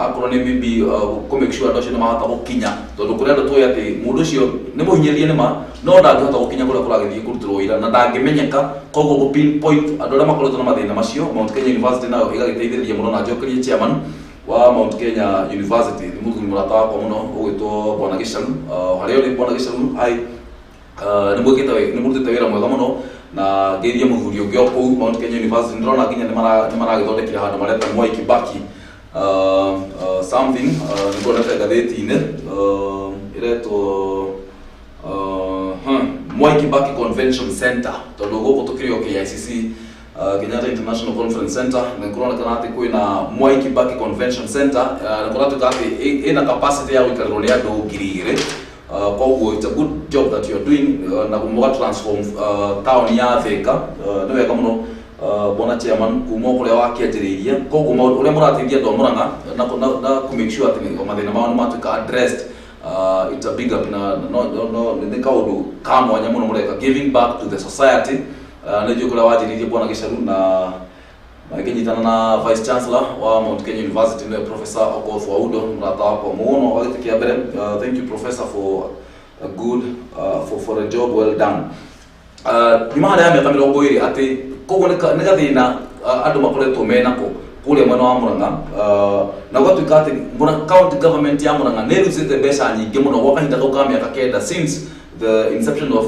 akorwo nĩ maybe kũ make sure andũ acio nĩ mahota gũkinya, tondũ kũrĩ andũ tũĩ atĩ mũndũ ũcio nĩ mũhinyĩrĩrie nĩ ma, no ndangĩhota gũkinya kũrĩa kũragĩthiĩ kũrutĩrwo ũira na ndangĩmenyeka, koguo gũ pinpoint andũ arĩa makoretwo na mathĩna macio. Mount Kenya University nayo ĩgagĩteithĩrĩria mũno, na njokerie chairman wa Mount Kenya University, nĩ mũthuri mũrata wakwa mũno ũgwĩtwo Bwana Gĩcaru, harĩa ũrĩ Bwana Gĩcaru, ai nĩ mwĩkĩte, nĩ mũrutĩte wĩra mwega mũno, na ngeithie mũthuri ũngĩ o kũu Mount Kenya University. Ndĩrona nginya nĩ maragĩthondekire handũ mareta Mwai Kibaki something, nĩ nguonete ngathĩti-inĩ ĩretwo Mwai Kibaki Convention Center, tondũ gũkũ tũkĩrĩ o KICC, Kenyatta International Conference Center, na kũronekana atĩ kwĩna Mwai Kibaki Convention Center, na kũratuĩka atĩ ĩna capacity ya gũikarĩrwo nĩ andũ 2000. Koguo it's a good job that you are doing, na mũga transform town ya Thika. Nĩ wega mũno, bwana chairman, kuma kũrĩa wakĩanjĩrĩirie. Koguo maũndũ ũrĩa mũrateithia andũ a Murang'a na kũ make sure atĩ mathĩna mao nĩ matuĩka addressed, it's a big up, na no nĩ kaũndũ ka mwanya mũno mũreka, giving back to the society. Nĩ njũĩ kũrĩa wanjĩrĩirie Bwana Gĩcaru, na magĩkĩnyitana na Vice Chancellor wa Mount Kenya University, nĩwe Professor Okoth Waudo, mũrata wakwa mũno wa gĩtĩ kĩa mbere. Thank you, Professor, for a good for a job well done. Nyuma harĩa ya mĩaka 20 atĩ koguo nĩ gathĩna andũ makoretwo menako kũrĩa mwena wa Murang'a, na gũgatuĩka atĩ county government ya Murang'a nĩ ĩrutĩte mbeca nyingĩ mũno gwa kahinda kau ka mĩaka 9 since the inception of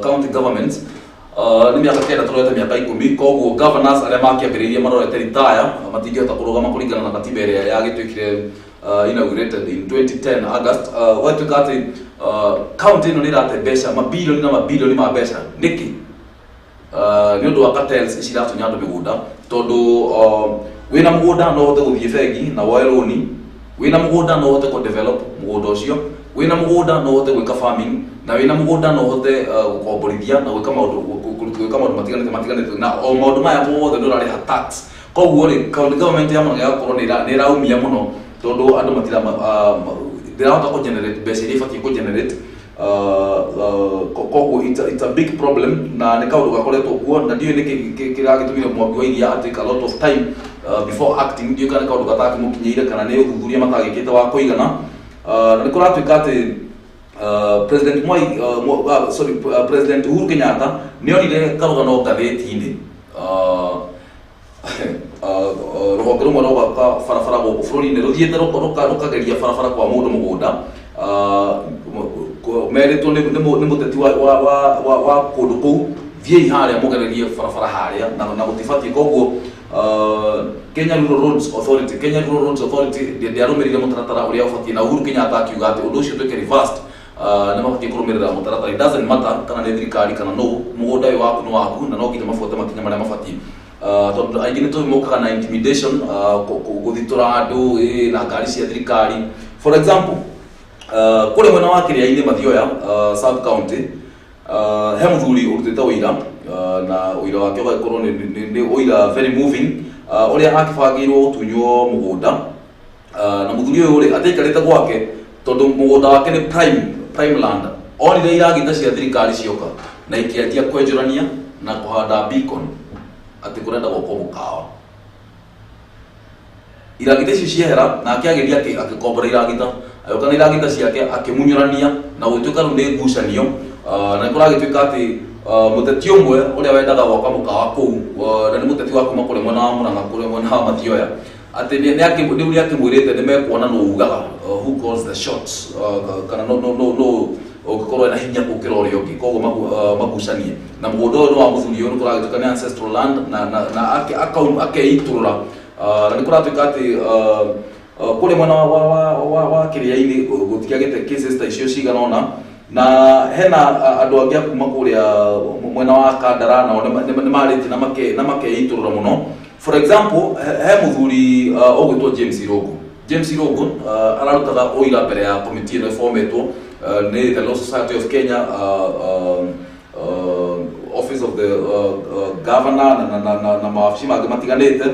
county government. Nĩ mĩaka 9, tũrorete mĩaka 10, koguo governors arĩa makĩambĩrĩirie marorete retire, matingĩhota kũrũgama kũringana na katiba ĩrĩa yagĩtuĩkire inaugurated in 2010 August. Gwatuĩka atĩ county ĩno nĩ ĩrate mbeca mabilioni na mabilioni ma mbeca nĩkĩ? Nĩ ũndũ wa cartels ici iratunya andũ mĩgũnda, tondũ wĩna mũgũnda no ũhote gũthiĩ bengi na woe rũni, wĩna mũgũnda no ũhote kũ develop mũgũnda ũcio, wĩna mũgũnda no ũhote gwĩka farming, na wĩna mũgũnda no ũhote gũkomborithia na gwĩka maũndũ matiganĩte, na o maũndũ maya mothe ndũrarĩha tax. Koguo rĩ, county government ya Murang'a ĩgakorwo nĩ ĩraumia mũno, tondũ andũ matira ndĩrahota kũ generate mbeca iria ibatiĩ kũ generate. Koguo it's a big problem, na nĩ kaũndũ gakoretwo kuo, na ndiũĩ nĩkĩ kĩragĩtũmire Mwangi wa Iria atake a lot of time before acting. Ndiũĩ kana nĩ kaũndũ gatakĩmũkinyĩire kana nĩ ũthuthuria matagĩkĩte wa kũigana. Na nĩ kũratuĩka atĩ President Mwai, sorry, President Uhuru Kenyatta nĩ onire karũgano ngathĩti-inĩ, rũhonge rũmwe rwa gwaka barabara gũkũ bũrũri-inĩ rũthiĩte rũkageria barabara kwa mũndũ mũgũnda, merĩtwo nĩ mũteti wa kũndũ kũu, thiĩi harĩa mũgererie barabara harĩa, na gũtibatiĩ. Koguo Kenya Rural Roads Authority ndĩarũmĩrĩire mũtaratara ũrĩa ũbatiĩ, na Uhuru Kenyatta akiuga atĩ ũndũ ũcio ũtuĩke reversed. Nĩ mabatiĩ kũrũmĩrĩra mũtaratara. It doesn't matter kana nĩ thirikari kana no mũgũnda ũyũ waku nĩ waku, na no nginya mabuate makinya marĩa mabatiĩ. Tondũ aingĩ nĩ tũĩ mokaga na intimidation, gũthitũra andũ na ngari cia thirikari. For example, kũrĩa mwena wa Kĩrĩa-inĩ, Mathioya sub county, he mũthuri ũrutĩte ũira, na ũira wake ũgagĩkorwo nĩ ũira very moving, ũrĩa akĩbangĩirwo gũtunywo mũgũnda. Na mũthuri ũyũ rĩ, ataikarĩte gwake tondũ mũgũnda wake nĩ prime land, onire iragita cia thirikari cioka na ikĩanjia kwenjũrania na kũhanda beacon atĩ kũrenda gwakwo mũkawa. Iragita icio ciehera, nake agĩthiĩ akĩkombora iragita, agĩũka na iragita ciake akĩmunyũrania, na gũgĩtuĩka rĩu nĩ ngucanio. Na nĩ kũragĩtuĩka atĩ mũteti ũmwe ũrĩa wendaga gwaka mũkawa kũu, na nĩ mũteti wa kuma kũrĩa mwena wa Mũrang'a, kũrĩa mwena wa Mathioya, atĩ rĩu nĩ akĩmwĩrĩte nĩ mekuona nũ ugaga, who calls the shots, kana no ũngĩkorwo ena hinya gũkĩra ũrĩa ũngĩ. Koguo magucanie na mũgũnda ũyũ nĩ wa mũthuri ũyũ, nĩ kũragĩtuĩka nĩ ancestral land, na akeitũrũra. Na nĩ kũratuĩka atĩ kũrĩa mwena wa Kĩrĩa-inĩ gũtiagĩte cases ta icio cigana ũna. Na hena andũ angĩ a kuma kũrĩa mwena wa Kandara, nao nĩ marĩtie na makeitũrũra mũno. For example, he mũthuri ũgwĩtwo James Irũngũ. James Irũngũ ararutaga ũira mbere ya committee ĩno ĩformetwo nĩ the Law Society of Kenya, Office of the Governor na mawabici mangĩ matiganĩte,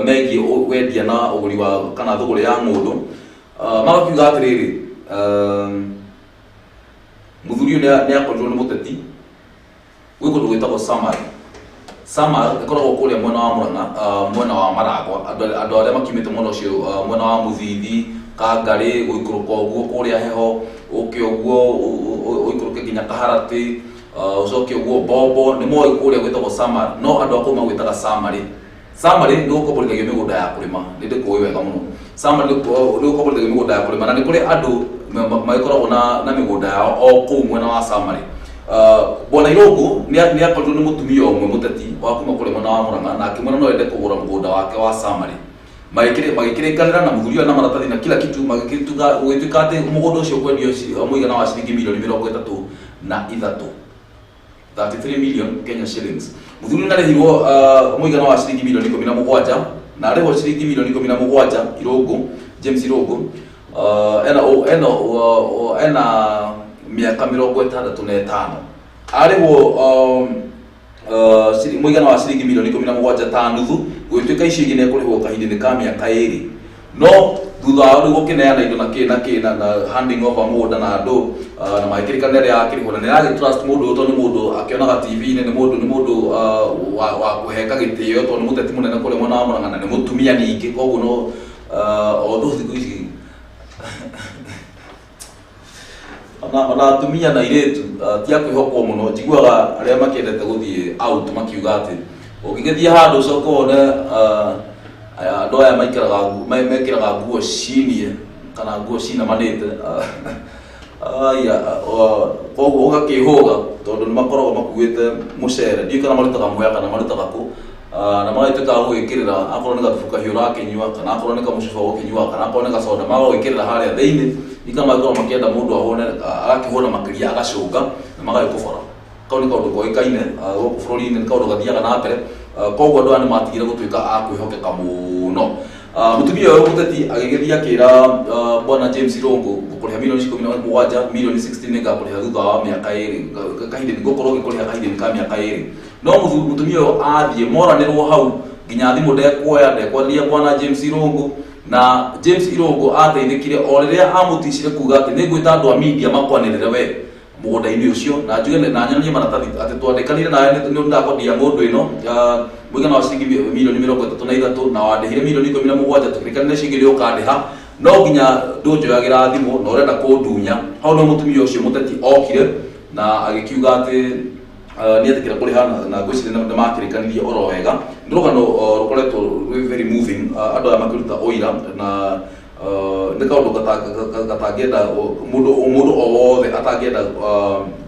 megiĩ wendia na ũgũri wa kana thũgũrĩ ya ng'ũndũ. Magakiuga atĩrĩrĩ, mũthuri ũyũ nĩ akorirwo nĩ mũteti gwĩ kũndũ gwĩtagwo Samar. Samar ĩkoragwo kũrĩa mwena wa Mũrang'a, mwena wa Maragwa. Andũ arĩa makiumĩte mwena ũcio, mwena wa Mũthithi, Kangarĩ, gũikũrũka ũguo kũrĩa heho, ũke ũguo ũikũrũke nginya Kaharatĩ, ũcoke ũguo Bombo, nĩ moĩ kũrĩa gwĩtagwo Samar, no andũ a kũu magwĩtaga Samarĩ. Samarĩ nĩ gũkomborithagio mĩgũnda ya kũrĩma. Nĩ ndĩkũĩ wega mũno. Samarĩ nĩ gũkomborithagio mĩgũnda ya kũrĩma, na nĩ kũrĩ andũ magĩkoragwo na mĩgũnda yao o kũu mwena wa Samarĩ. Bwana Irũngũ nĩ akorirwo nĩ mũtumia ũmwe mũteti wa kuma kũrĩa mwena wa Mũrang'a, na akĩmwĩra no ende kũgũra mũgũnda wake wa Samarĩ. Magĩkĩrĩkanĩra na mũthuri ũyũ na maratathi na kila kitu, magĩgĩtuga gũgĩtuĩka atĩ mũgũnda ũcio kwendio mũigana wa ciringi milioni 33, 33 million Kenya shillings. Mũthuri nĩ arĩhirwo mũigana wa ciringi milioni 17, na arĩhwo ciringi milioni 17, Irũngũ, James Irũngũ, ena mĩaka 65. Arĩhwo mũigana wa ciringi milioni 17 ta nuthu, gũgĩtuĩka icio ingĩ nĩekũrĩhwo kahinda-inĩ ka mĩaka 2. No thutha wa rĩu gũkĩneana indo na kĩ na kĩ na handing over mũgũnda na andũ, na magĩkĩrĩkanĩra rĩrĩa akĩrĩhwo, na nĩ trust mũndũ ũyũ tondũ nĩ mũndũ akĩonaga TV-inĩ, nĩ mũndũ wa kũheka gĩtĩo, tondũ nĩ mũteti mũnene kũrĩa mwena wa Mũrang'a, na nĩ mũtumia ningĩ. Koguo no although thikũ ici ona atumia na airĩtu ti a kwĩhokwo mũno, njiguaga arĩa makĩendete gũthiĩ out makiuga atĩ ũngĩgĩthiĩ handũ ũcoke wone andũ aya maikaraga mekĩraga nguo cinie kana nguo cinamanĩte, aya, koguo ũgakĩhũga tondũ nĩ makoragwo makuĩte mũcere, ndiũĩ kana marutaga Mwea kana marutaga kũ, na magagĩtuĩka a gũgĩkĩrĩra, akorwo nĩ gathubu kahiũ ũrakĩnyua, kana akorwo nĩ kamũcuba ũgũkĩnyua, kana akorwo nĩ gacoda, magagwĩkĩrĩra harĩa thĩinĩ, nĩ magĩkorwo makĩenda mũndũ ahũne, agakĩhũna makĩria, agacũnga na magagĩkũbora. Kau nĩ kaũndũ koĩkaine gũkũ bũrũri-inĩ, nĩ kaũndũ gathiaga na mbere. Koguo andũ aya nĩ matigire gũtuĩka a kwĩhokeka mũno. Mũtumia ũyũ mũteti agĩgĩthiĩ akĩra bwana James Irũngũ, ngũkũrĩha milioni 17, milioni 16 nĩ ngakũrĩha thutha wa mĩaka 2, kahinda ngũkorwo ngĩkũrĩha kahinda ka mĩaka 2. No mũtumia ũyũ athiĩ moranĩrwo hau, nginya thimũ ndekuoya, ndekwarĩria bwana James Irũngũ. Na James Irũngũ ateithĩkire o rĩrĩa amũticire kuga atĩ nĩ ngwĩta andũ a media makwanĩrĩre we mũgũnda-inĩ ũcio, na njuge na nyonanie maratathi atĩ twandĩkanire nawe nĩ ndakwendia ng'ũndũ ĩno mũigana wa ciringi milioni 33, na wandĩhire milioni 17, tũkĩrĩkanĩra icio ingĩ nĩ ũkandĩha, no nginya ndũnjoyagĩra thimũ na ũrenda kũndunya. Hau no mũtumia ũcio mũteti okire na agĩkiuga atĩ nĩ etĩkĩra kũrĩha, na ngwĩciria nĩ makĩrĩkanirie oro wega. Nĩ rũgano rũkoretwo rwĩ very moving, andũ aya makĩruta ũira, na nĩ kaũndũ gatangĩenda mũndũ o wothe atangĩenda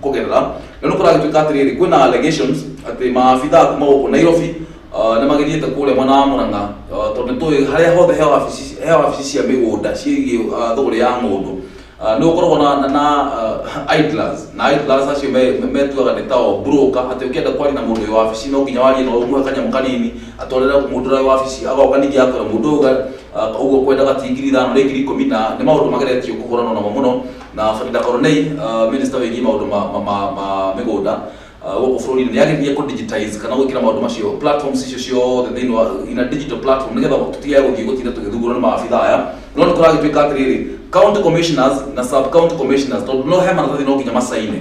kũgerera. Na nĩ kũragĩtuĩka atĩrĩrĩ, kwĩna allegations atĩ maabitha kuma gũkũ Nairobi nĩ magĩthiĩte kũrĩa mwena wa Mũrang'a, tondũ nĩ tũĩ harĩa hothe he wabici cia mĩgũnda ciĩgiĩ thũgũrĩ ya ng'ũndũ. Nĩ ũkoragwo na idlers, na idlers acio metuaga nĩ tao broker, atĩ ũkĩenda kwaria na mũndũ wĩ wabici no nginya warie na ũmũhe kanyamũ kanini atwarĩre mũndũ ũrĩa wĩ wabici, agoka ningĩ akwĩra mũndũ ũyũ ũguo kwendaga ti 5,000, nĩ 10,000. Na nĩ maũndũ mageretio kũhũranwo namo mũno na Farida Karonei, minister wĩgiĩ maũndũ ma mĩgũnda gũkũ bũrũri-inĩ, nĩ ageririe kũ digitize kana gwĩkĩra maũndũ macio, platforms icio ciothe thĩinĩ wa in a digital platform, nĩgetha tũtigage gũthiĩ gũtinda tũgĩthugurwo nĩ maabitha aya. No nĩ kũragĩtuĩka atĩrĩrĩ, county commissioners na sub county commissioners, tondũ no he maratathi no nginya macaine.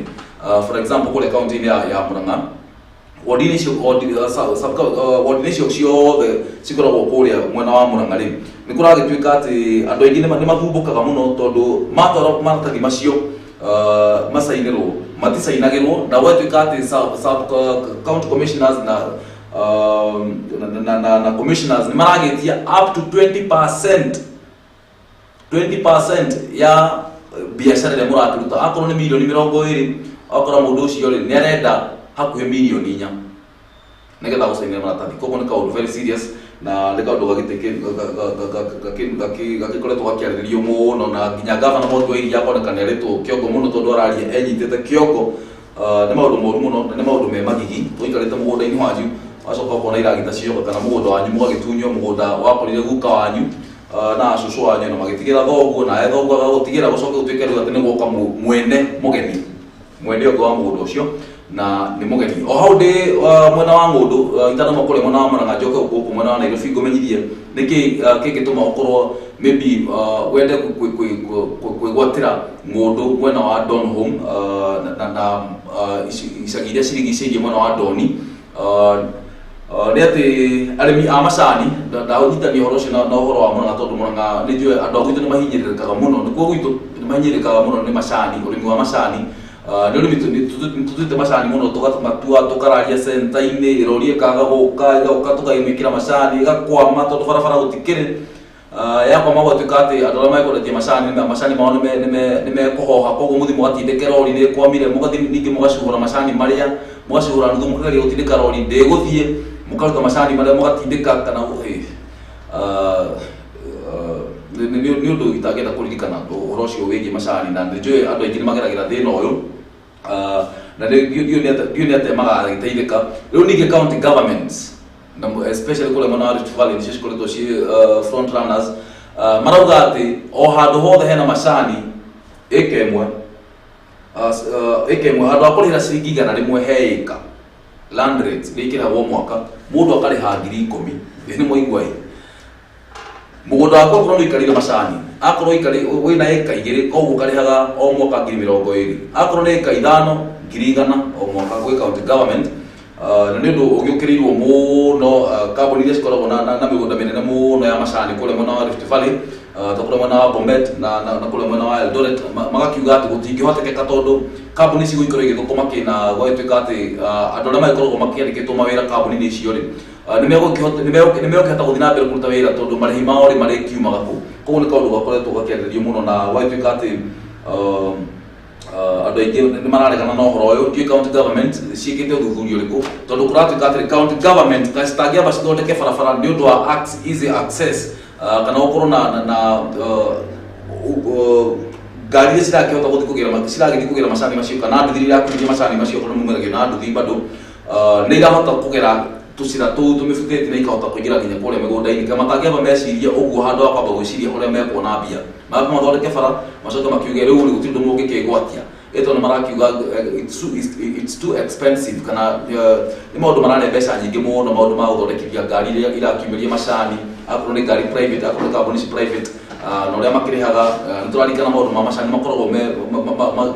For example, kũrĩa county-inĩ ya Murang'a, ward-inĩ icio, ward-inĩ icio ciothe cikoragwo kũrĩa mwena wa Murang'a rĩ, nĩ kũragĩtuĩka atĩ andũ aingĩ nĩ mathumbũkaga mũno, tondũ matwara maratathi macio macainĩrwo, maticainagĩrwo, na gwatuĩka atĩ sub county commissioners na commissioners nĩ maragĩtia up to 20%, 20% ya biacara ĩrĩa mũrakĩruta. Akorwo nĩ mirioni 20, akora mũndũ ũcio rĩ, nĩ arenda hakuhĩ 4 mirioni nĩgetha gũcainĩra maratathi. Koguo nĩ kaũndũ very serious, na nĩ kaũndũ gagĩkoretwo gakĩarĩrĩrio mũno, na nginya gavana Mwangi wa Iria akoneka nĩ arĩtwo kĩongo mũno, tondũ araria enyitĩte kĩongo. Nĩ maũndũ moru mũno na nĩ maũndũ me magigi. Ũikarĩte mũgũnda-inĩ wanyu, wacoka ũkona iragita cioka, kana mũgũnda wanyu mũgagĩtunywo, mũgũnda wakorire guka wanyu na cũcũ wanyu na magĩtigĩra thoguo, nawe thoguo agagũtigĩra, gũcoke gũtuĩke rĩu atĩ nĩ gwoka mwene mũgeni, mwene ũngĩ wa mũgũnda ũcio, na nĩ mũgeni. O hau ndĩ mwena wa ng'ũndũ, itanauma kũrĩa mwena wa Murang'a, njoke gũkũ mwena wa Nairobi, ngũmenyithie nĩkĩ kĩngĩtũma ũkorwo maybe wende kwĩgwatĩra ng'ũndũ mwena wa Donholm na icagi iria cirigicĩirie mwena wa Doni. Nĩ atĩ arĩmi a macani, ndaũnyitania ũhoro ũcio na ũhoro wa Murang'a, tondũ Murang'a nĩ njũĩ andũ a gwitũ nĩ mahinyĩrĩrĩkaga mũno, nĩkuo gwitũ nĩ mahinyĩrĩrĩkaga mũno nĩ macani, ũrĩmi wa macani. Nĩ ũrĩmi tũtuĩte macani mũno, tũgamatua, tũkararia centa-inĩ, rori ĩkaga gũka, ĩgoka, tũkamĩkĩra macani, ĩgakwama tondũ barabara gũtikĩrĩ. Yakwama gwatuĩka atĩ andũ arĩa mekwendetie macani, macani mao nĩ mekũhoha, koguo mũthiĩ mũgatindĩke rori nĩ ĩkwamire, mũgathiĩ ningĩ mũgacuhũra macani marĩa, mũgacuhũra nuthu, mũkageria gũtindĩka rori ndĩgũthiĩ, mũkaruta macani marĩa mũgatindĩka kana nĩ ũndũ itangĩenda kũririkana ũhoro ũcio wĩgiĩ macani, na nĩ njũĩ andũ aingĩ nĩ mageragĩra thĩna ũyũ. Na ndiũĩ nĩ atĩa magagĩteithĩka. Rĩu ningĩ county governments, na especially kũrĩa mwena wa Rift Valley, nĩcio cikoretwo ciĩ front runners, marauga atĩ o handũ hothe hena macani ĩka ĩmwe, ĩka 1, handũ ha kũrĩhĩra ciringi 100 he ĩka land rate iria ikĩrĩhagwo mwaka, mũndũ akarĩha 10,000. Ĩ nĩ mwaigua? Ĩ mũgũnda waku akorwo nĩ ũikarĩire macani, akorwo wĩna ĩka 2, koguo ũkarĩhaga o mwaka 20,000. Akorwo nĩ ĩka 5, 100,000 o mwaka gwĩ county government. Na nĩ ũndũ ũgĩũkĩrĩirwo mũno kambuni iria cikoragwo na mĩgũnda mĩnene mũno ya macani kũrĩa mwena wa Rift Valley, ta kũrĩa mwena wa Bomet na kũrĩa mwena wa Eldoret, magakiuga atĩ gũtingĩhotekeka, tondũ kambuni ici gũikorwo igĩthũkũma kĩna, gwagĩtuĩka atĩ andũ arĩa magĩkoragwo makĩandĩkĩtwo mawĩra kambuni-inĩ icio rĩ, nĩ megũkĩhota gũthiĩ na mbere kũruta wĩra, tondũ marĩhi mao rĩ, marĩkiumaga kũ? Koguo nĩ kaũndũ gakoretwo gakĩarĩrĩrio mũno, na gwagĩtuĩka atĩ andũ aingĩ nĩ mararegana na ũhoro ũyũ. Ndiũĩ county government ciĩkĩte ũthuthuria ũrĩkũ, tondũ kũratuĩka atĩrĩ, county government citangĩamba cithondeke barabara nĩ ũndũ wa easy access, kana gũkorwo na ngari iria cirakĩhota gũthiĩ kũgĩra ciragĩthiĩ kũgĩra macani macio, kana nduthi iria irakuithia macani macio, okorwo nĩ mumĩragio na nduthi bado, nĩ irahota kũgera tũcĩra tũu tũmĩbutĩti na ikahota kũingĩra nginya kũrĩa mĩgũnda-inĩ. Kana matangĩamba mecirie ũguo, handũ ha kwamba gwĩciria ũrĩa mekuona mbia, mamba mathondeke bara, macoke makiuge rĩu rĩ, gũtirĩ ũndũ mũngĩkĩgwatia ĩto nĩ marakiuga it's too expensive, kana nĩ maũndũ mararĩa mbeca nyingĩ mũno, maũndũ ma gũthondekithia ngari iria irakiumĩria macani, akorwo nĩ ngari private, akorwo nĩ kambuni ici private, na ũrĩa makĩrĩhaga. Nĩ tũraririkana maũndũ ma macani makoragwo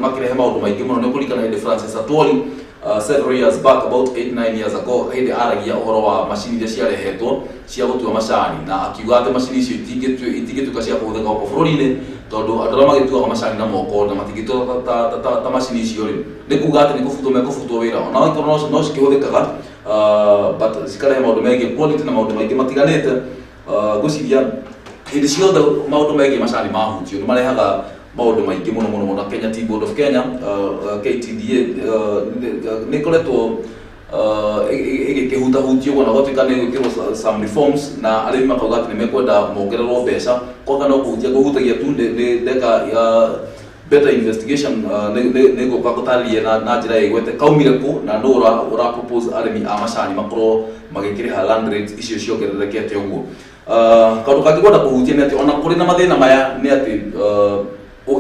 makĩrehe maũndũ maingĩ mũno. Nĩ ũkũririkana hĩndĩ Francis Atwoli, several years back, about 8 9 years ago, hĩndĩ aragia ũhoro wa macini iria ciarehetwo cia gũtua macani, na akiuga atĩ macini icio itingĩtuĩka cia kũhũthĩka gũkũ bũrũri-inĩ, tondũ andũ arĩa magĩtuaga macani na moko na matingĩtua ta macini icio rĩ, nĩ kuga atĩ nĩ kũbutwo mekũbutwo wĩra, ona angĩkorwo no cikĩhũthĩkaga, but cikarehe maũndũ megiĩ quality na maũndũ maingĩ matiganĩte. Ngwĩciria hĩndĩ ciothe maũndũ megiĩ macani mahutio nĩ marehaga maũndũ maingĩ mũno mũno mũno. Kenya Tea Board of Kenya, KTDA, nĩ ĩkoretwo ĩgĩkĩhutahutio ũguo, na gwatuĩka nĩ gwĩkĩrwo some reforms, na arĩmi makauga atĩ nĩ mekwenda mongererwo mbeca. Kwanga no kũhutia kũhutagia tu nĩ ndeka Better investigation nĩ ngũka gũtarĩria na njĩra ĩgwete kaumire kũ na nũ ũra propose arĩmi a macani makorwo magĩkĩrĩha land rates icio ciongererekete ũguo. Kaũndũ kangĩ ngwenda kũhutia nĩ atĩ ona kũrĩ na mathĩna maya nĩ atĩ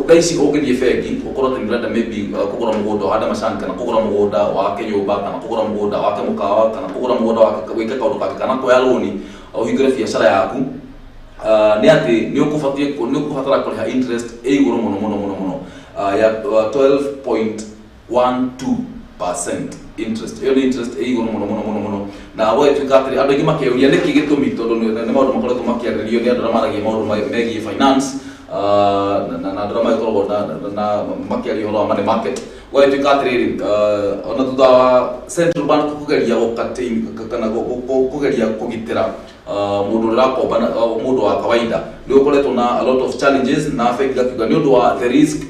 thaa ici ũngĩthiĩ bengi ũkorwo atĩ nĩ ũrenda maybe kũgũra mũgũnda ũhande macani, kana kũgũra mũgũnda wake nyũmba, kana kũgũra mũgũnda wake mũkawa, kana kũgũra mũgũnda wake wĩke kaũndũ kangĩ, kana kuoya rũni ũhingũre biacara yaku, nĩ atĩ nĩ ũkũbatiĩ nĩ ũkũbatara kũrĩha interest ĩ igũrũ mũno mũno mũno mũno, ya 12.12% interest. Ĩyo nĩ interest ĩ igũrũ mũno mũno mũno mũno, na gũgĩtuĩka atĩrĩ andũ aingĩ makeyũria nĩkĩ gĩtũmi, tondũ nĩ maũndũ makoretwo makĩarĩrĩrio nĩ andũ arĩa maragia maũndũ megiĩ finance, na andũ arĩa magĩkoragwo na makĩaria ũhoro wa money market. Gũgagĩtuĩka atĩrĩrĩ, ona thutha wa central bank kũgeria gũ-curtail kana kũgeria kũgitĩra mũndũ ũrĩa ũrakomba, mũndũ wa kawaida, nĩ gũkoretwo na a lot of challenges, na bengi gakiuga nĩ ũndũ wa the risk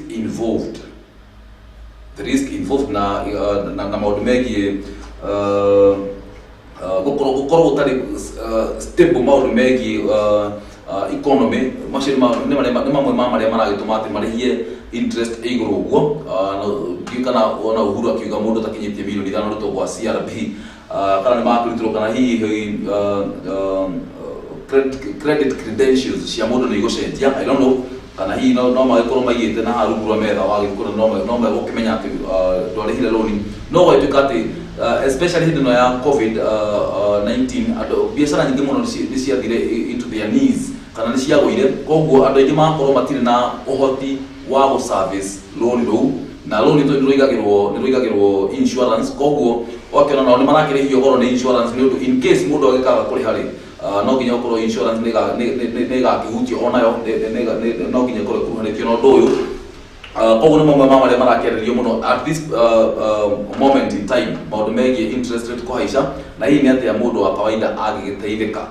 involved na maũndũ megiĩ gũkorwo gũtarĩ stable, maũndũ megiĩ economy. Macio nĩ mamwe ma marĩa maragĩtũma atĩ marĩhie interest ĩ igũrũ ũguo. Ndiũĩ kana ona Uhuru akiuga mũndũ ũtakinyĩtie mirioni 5 arutwo gwa CRB, kana nĩ makũrutĩrwo, kana hihi credit credentials cia mũndũ nĩ igũcenjia, I don't know, kana hihi no magĩkorwo maigĩte na haha rungu rwa metha wagĩkũra no megũkĩmenya atĩ ndwarĩhire rũni. No gwagĩtuĩka atĩ especially hĩndĩ ĩno ya COVID 19, andũ biacara nyingĩ mũno nĩ ciathire into their knees kana nĩ ciagũire, koguo andũ aingĩ magakorwo matirĩ na ũhoti wa gũ service rũni rũu, na rũni tũ nĩ rũigagĩrwo insurance, koguo wakĩona nao nĩ marakĩrĩhio goro nĩ insurance, nĩ ũndũ in case mũndũ agĩkaga kũrĩha rĩ, no nginya ũkorwo insurance nĩ ĩgakĩhutio onayo, no nginya ĩkorwo ĩkuruhanĩtio na ũndũ ũyũ. Koguo nĩ mamwe ma marĩa marakĩarĩrio mũno at this moment in time, maũndũ megiĩ interest rate kũhaica na hihi nĩ atĩa mũndũ wa kawaida angĩgĩteithĩka.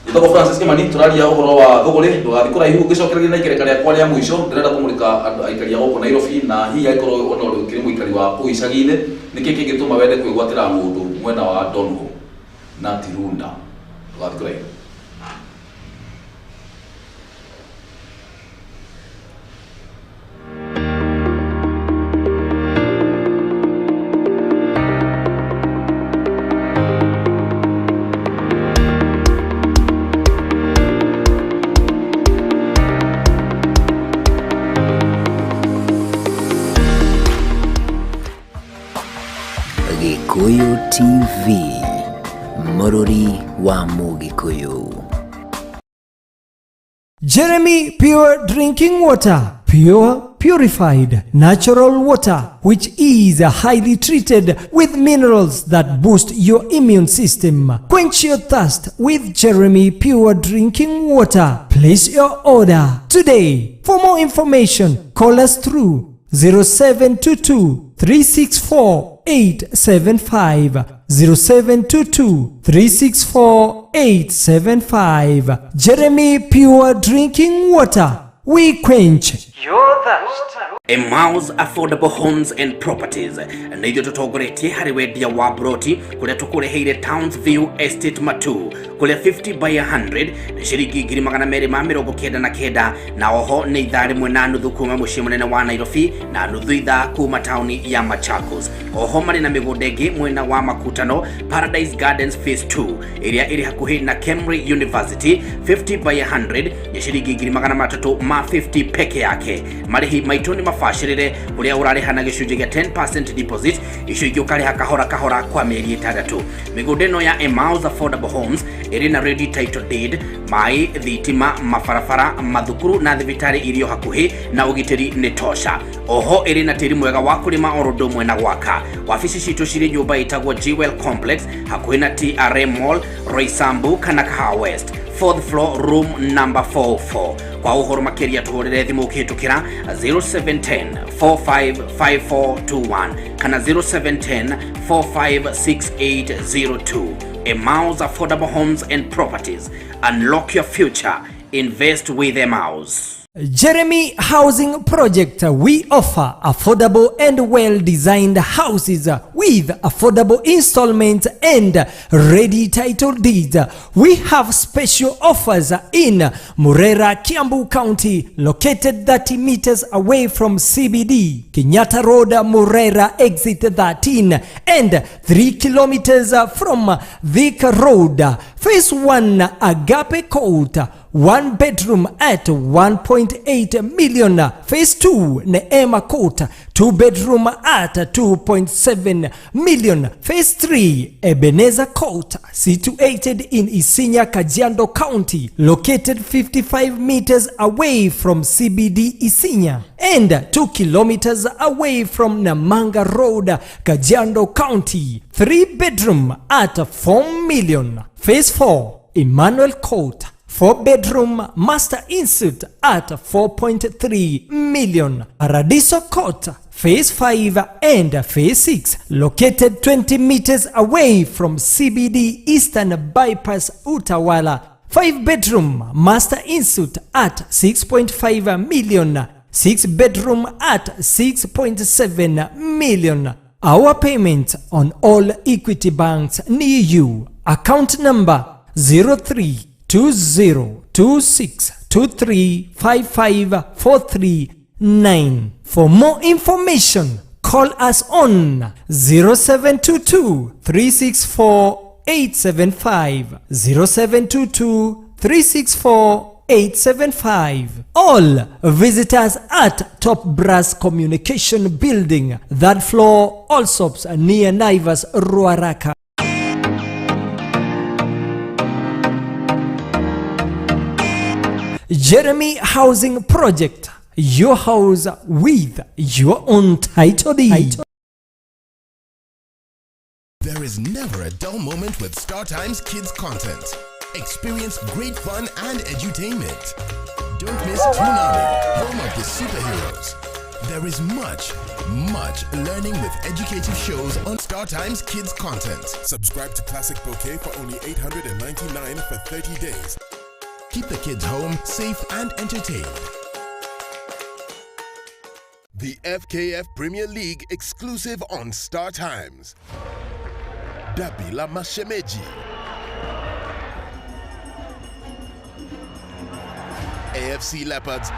Njĩtagwo Francis Kimani, tũraria ũhoro wa thũgũrĩ. Ndũgathiĩ kũraihu, ngĩcokereria na ikereka rĩakwa rĩa mũico. Ndĩrenda kũmũrĩka andũ aikari a gũkũ Nairobi, na hihi angĩkorwo ona ũkĩrĩ mũikari wa kũu icagi-inĩ, nĩkĩ kĩngĩtũma wende kwĩgwatĩra ng'ũndũ mwena wa Donholm na ti Runda? Ndũgathiĩ kũraihu. Gĩkũyũ TV, mũrũri wa Mũgĩkũyũ. Jeremy Pure Drinking Water. Pure, purified, natural water, which is highly treated with minerals that boost your immune system. Quench your thirst with Jeremy Pure Drinking Water. Place your order today. For more information, call us through 0722 364 875, 0722 364 875. Jeremy Pure Drinking Water. We quench your thirst. Emmaus Affordable Homes and Properties nĩ ithuĩ tũtongoretie harĩ wendia wa broti, kũrĩa tũkũreheire Towns View Estate Matu, kũrĩa 50 by 100 nĩ ciringi 299,000, na oho nĩ ithaa 1.5 kuma mũciĩ mũnene wa Nairobi na nuthu ithaa kuma taũni ya Machakos. Oho marĩ na mĩgũnda ĩngĩ mwena wa Makutano, Paradise Gardens Phase 2 ĩrĩa ĩrĩ hakuhĩ na Kemri University, 50 by 100 nĩ ciringi 350,000 peke yake. Marĩhi maitũ nĩ mabacĩrĩre, kũrĩa ũrarĩha na gĩcunjĩ gĩa 10% deposit, icio ingĩ ũkarĩha kahora kahora kwa mĩeri 6. Mĩgũnda ĩno ya Emmaus Affordable Homes ĩrĩ na ready title deed, maĩ, thitima, mabarabara, mathukuru na thibitarĩ irio hakuhĩ, na ũgitĩri nĩ tosha. Oho ĩrĩ na tĩri mwega wa kũrĩma oro ũndũ ũmwe na gwaka. Wabici citũ cirĩ nyũmba ĩtagwo Jewel Complex, hakuhĩ na TRM Mall, Roysambu kana Kahawa West, fourth floor, room number 44. Kwa ũhoro makĩria tũhũrĩre thimũ ũkĩhĩtũkĩra 0710 455421 kana 0710 456802. Emmaus Affordable Homes and Properties. Unlock your future. Invest with Emmaus. Jeremy Housing Project, we offer affordable and well-designed houses with affordable installments and ready title deeds. We have special offers in Murera, Kiambu County, located 30 meters away from CBD, Kenyatta Road, Murera, exit 13, and 3 kilometers from Thika Road. Phase 1, Agape Court, 1 bedroom at 1.8 million. Phase 2, Neema Court, 2 bedroom at 2.7 million. Phase 3, Ebenezer Court, situated in Isinya, Kajiado County, located 55 meters away from CBD Isinya and 2 kilometers away from Namanga Road, Kajiado County. 3 bedroom at 4 million. Phase 4, Emmanuel Court, 4 bedroom master ensuite at 4.3 million. Paradiso Court, Phase 5 and Phase 6, located 20 meters away from CBD Eastern Bypass Utawala. 5 bedroom master ensuite at 6.5 million. 6 bedroom at 6.7 million. Our payment on all Equity banks near you. Account number 032026235543. For more information, call us on 0722 364 875, 0722 364 875. All visitors at Top Brass Communication Building, third floor, Allsops, near Naivas, Ruaraka. Jeremy Housing Project, your house with your own title deed. There is never a dull moment with Star Times Kids content. Experience great fun and edutainment. Don't miss Toonami, home of the superheroes. There is much, much learning with educative shows on Star Times Kids content. Subscribe to Classic Bouquet for only 899 for 30 days. Keep the kids home, safe and entertained. The FKF Premier League exclusive on Star Times. Dabi la Mashemeji. AFC Leopards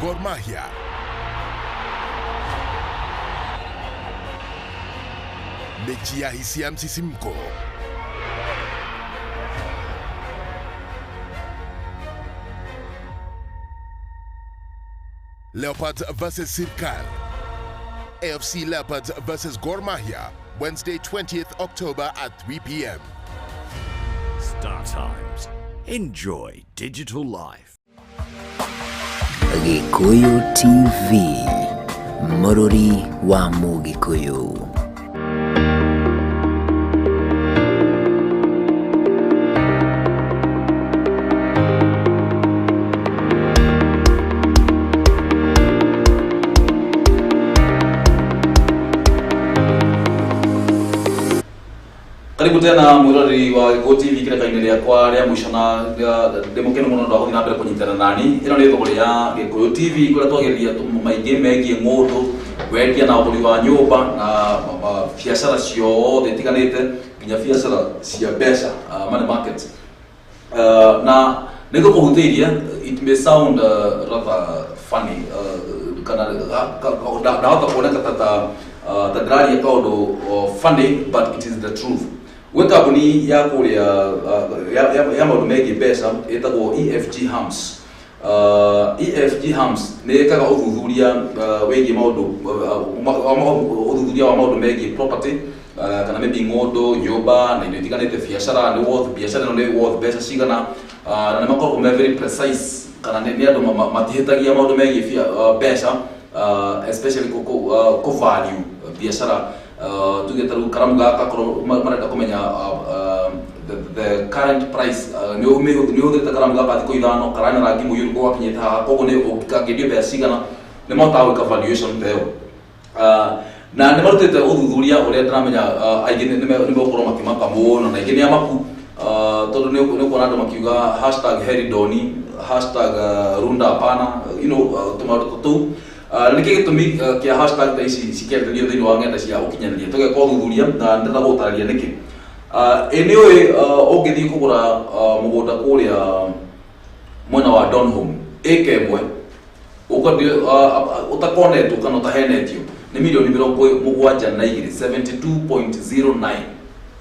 Gor Mahia. Mechi ya hisia msisimko. Leopards versus Sirkal. AFC Leopards versus Gor Mahia, Wednesday, 20th October at 3 p.m. Star Times. Enjoy digital life. Gikuyu TV, Mũrũri wa Mũgĩkũyũ. Karibu tena mwiroreri wa Gĩkũyũ TV kĩreka-inĩ rĩakwa rĩa mũico, na ndĩ mũkenu mũno nĩ wa gũthiĩ na mbere kũnyitana nani. Ĩno nĩ thũgũrĩ ya Gĩkũyũ TV, kũrĩa twageria maingĩ megiĩ ng'ũndũ, wendia na ũgũri wa nyũmba na biacara ciothe itiganĩte, nginya biacara cia mbeca, money market. Na nĩ ngũkũhutĩirie, it may sound rather funny, kana ndahota kuoneka ta ndĩraria kaũndũ funny, but it is the truth. Gwĩ kambuni ya kũrĩa ya maũndũ megiĩ mbeca ĩtagwo EFG Hams. EFG Hams nĩ ĩkaga ũthuthuria wĩgiĩ maũndũ ũthuthuria wa maũndũ megiĩ property, kana maybe ng'ũndũ, nyũmba na indo itiganĩte, biacara nĩ worth, biacara ĩno nĩ worth mbeca cigana, na nĩ makoragwo me very precise, kana nĩ andũ matihĩtagia maũndũ megiĩ mbeca, especially kũ value biacara. Tuge ta rĩu karamu gaka korwo marenda kũmenya the current price, nĩ ũhũthĩrĩte karamu gaka thikũ 5, karana rangi mũiyũru gwakinyĩte haha, koguo nĩ ũngĩkangĩendio mbeca cigana, nĩ mahotaga gwĩka valuation ta ĩyo. Na nĩ marutĩte ũthuthuria ũrĩa ndĩramenya aingĩ nĩ megũkorwo makĩmaka mũno na aingĩ nĩ amaku, tondũ nĩ ũkuona andũ makiuga #HeriDoni, #Runda hapana, tũmaũndũ ta tũu. Nĩkĩ gĩtũmi kĩa hashtag ta ici cikĩarĩrĩrio thĩinĩ wa ng'enda cia ũkinyanĩria? Tũgeka ũthuthuria na ndĩrenda gũgũtarĩria nĩkĩ. Ĩ nĩ ũĩ ũngĩthiĩ kũgũra mũgũnda kũrĩa mwena wa Donholm, ĩka ĩmwe ũtakonetwo kana ũtahenetio nĩ mirioni 72, 72.09,